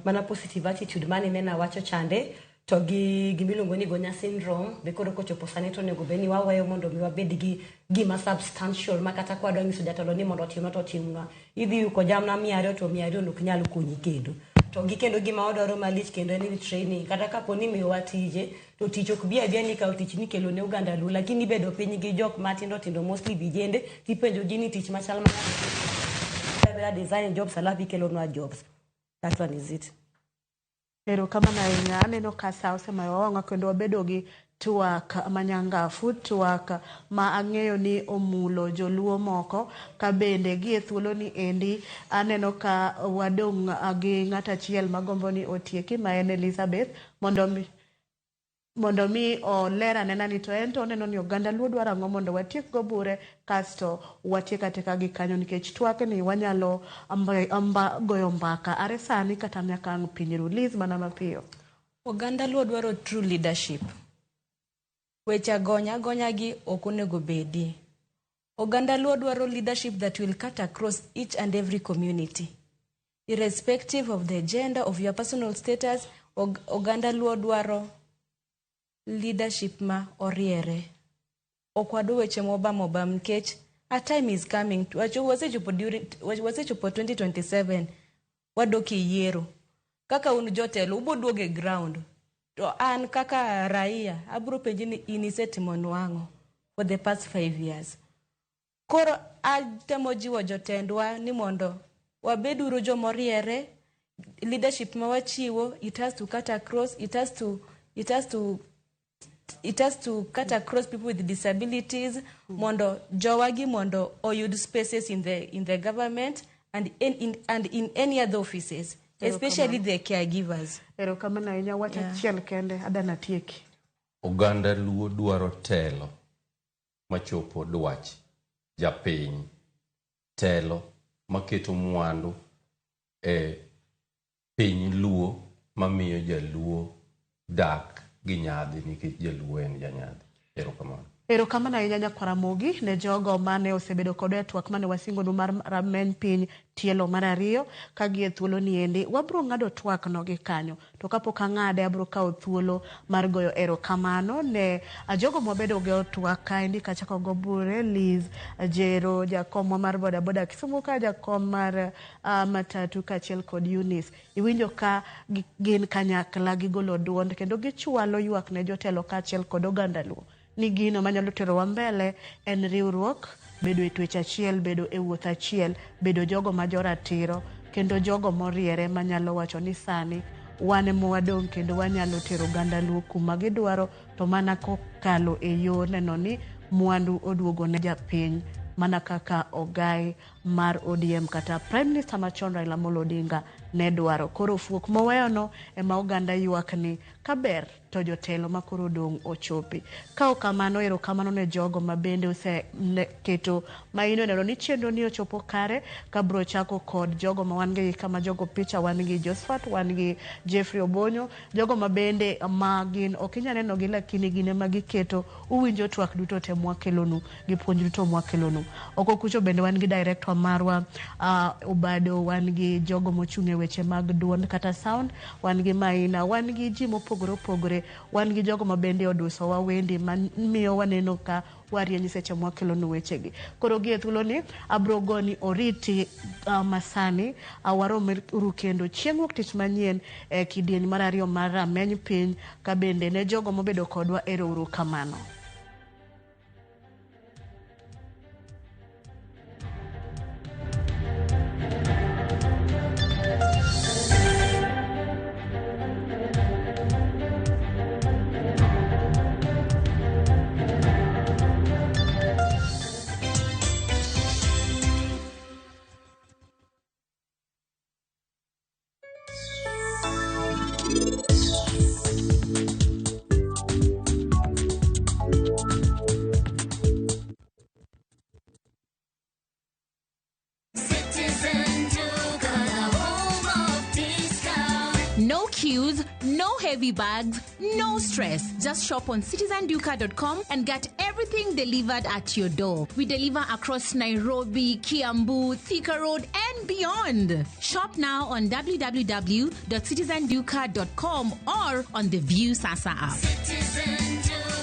Mana positive attitude mane nene awacho chande to gi gimiluongo ni Gonya syndrome be koro kochopo sani to onego bed ni waweyo mondo mi wabed gi gima substantial ma kata kwa dwa nyiso jatelo ni mondo otimnwa to otimnwa. Idhi yuko jamna 200 to 200 ok nyal konyi kendo. To gi kendo gima wadwaro malich kendo en ni training. Kata kapo ni imiyowa tije, to tich ok bi abia ni ikawo tich ni kelo ne oganda Luo, lakini ibedo piny gi jok matindo tindo mostly vijende tipenjo ji ni tich machal mana design jobs alafu ikelonwa jobs. That one is it. Erokamano ahinya. Aneno ka sa osemayo wang'wa kendo wabedo gi twak manyangafu, twak ma ang'eyo ni omulo joluo moko ka bende gi e thuolo ni endi aneno ka wadong' gi ng'at achiel magombo ni otieki ma en Elizabeth mondo mi oler anena ni to en to oneno ni oganda Luo dwaro ang'o mondo watiek go bure kasto watiek atieka gi kanyo nikech twak ni wanyalo goyo mbaka are sani kata nyaka ang' piny ru. Liz, mana mapiyo. Oganda Luo dwaro true leadership. Weche agonya agonya gi ok onego bedi. Oganda Luo dwaro leadership that will cut across each and every community. Irrespective of the gender, of your personal status, oganda Luo dwaro leadership ma oriere. Ok wadwa weche mobam obam nikech a time is coming. Wasechopo 2027, wadok e yiero. Kaka un jotelo, ubo duogo e ground. To an kaka raia, abiro penji ni in isetimo ang'o for the past 5 years. Koro atemo jiwo jotendwa ni mondo wabeduru jomoriere, leadership ma wachiwo, it has to cut across, it has to cut across people with disabilities, mondo jowagi mondo oyud spaces in the government and in any other offices, especially the caregivers. Erokamano ahinya. Wach achiel kende adana tieki. Oganda Luo dwaro telo machopo dwach japiny, telo maketo mwandu e piny Luo mamiyo jaluo dak gi nyadhi nikech jaluo en janyadhi. Erokamano. Erokamano ahinya nyakwar Ramogi ne jogo mane osebedo kodwa e twak mane wasingonu mar rameny piny tielo mar 2 ka gi e thuolo ni endi wabro ng'ado twak no gi kanyo. To kapok ang'ade abro kawo thuolo mar goyo erokamano ne jogo mwabedo go twak kaendi kachako go bure Liz Jero, jakom mar bodaboda Kisumu ka jakom mar matatu kaachiel kod Eunice. Iwinjo ka gin kanyakla gigolo duond kendo gichwalo ywak ne jotelo kaachiel kod oganda Luo ni gino manyalo terowa mbele en riwruok, bedo e twech achiel, bedo e wuoth achiel, bedo jogo ma joratiro kendo jogo moriere manyalo wacho ni sani wan ema wadong' kendo wanyalo tero oganda Luo kuma gidwaro, to mana kokalo e yo neno ni mwandu oduogo ne japiny mana kaka ogai mar ODM kata Prime Minister machon Raila Amolo Odinga ne dwaro. Koro fuok moweyono ema oganda ywak ni kaber to jotelo makoro odong' ochopi. Ka ok kamano, erokamano ne jogo ma bende oseketo maino neno ni chenro ni ochopo kare. Kabro chako kod jogo ma wan gi kama jogo picha, wan gi Josephat, wan gi Jeffrey Obonyo, jogo ma bende ma gin ok inyal neno gi lakini gin ema giketo uwinjo twak duto te mwakelonu gi puonj duto mwakelonu. Oko kucho bende wan gi director marwa Obado, wan gi jogo mochung' e weche mag duond kata sound, wan gi Maina, wan gi ji mopogore opogore, wan gi jogo ma bende odusowa wendi mamiyo waneno ka warieny seche mwakelonu wechegi. Koro gi e thuoloni abro goni oriti masani, warom uru kendo chieng' wuok tich manyien e kidieny mar 2 mar rameny piny, ka bende ne jogo mobedo kodwa ero uru kamano. No queues, no heavy bags, no stress. Just shop on citizenduka.com and get everything delivered at your door. We deliver across Nairobi, Kiambu, Thika Road, and beyond. Shop now on www.citizenduka.com or on the View Sasa app. Citizen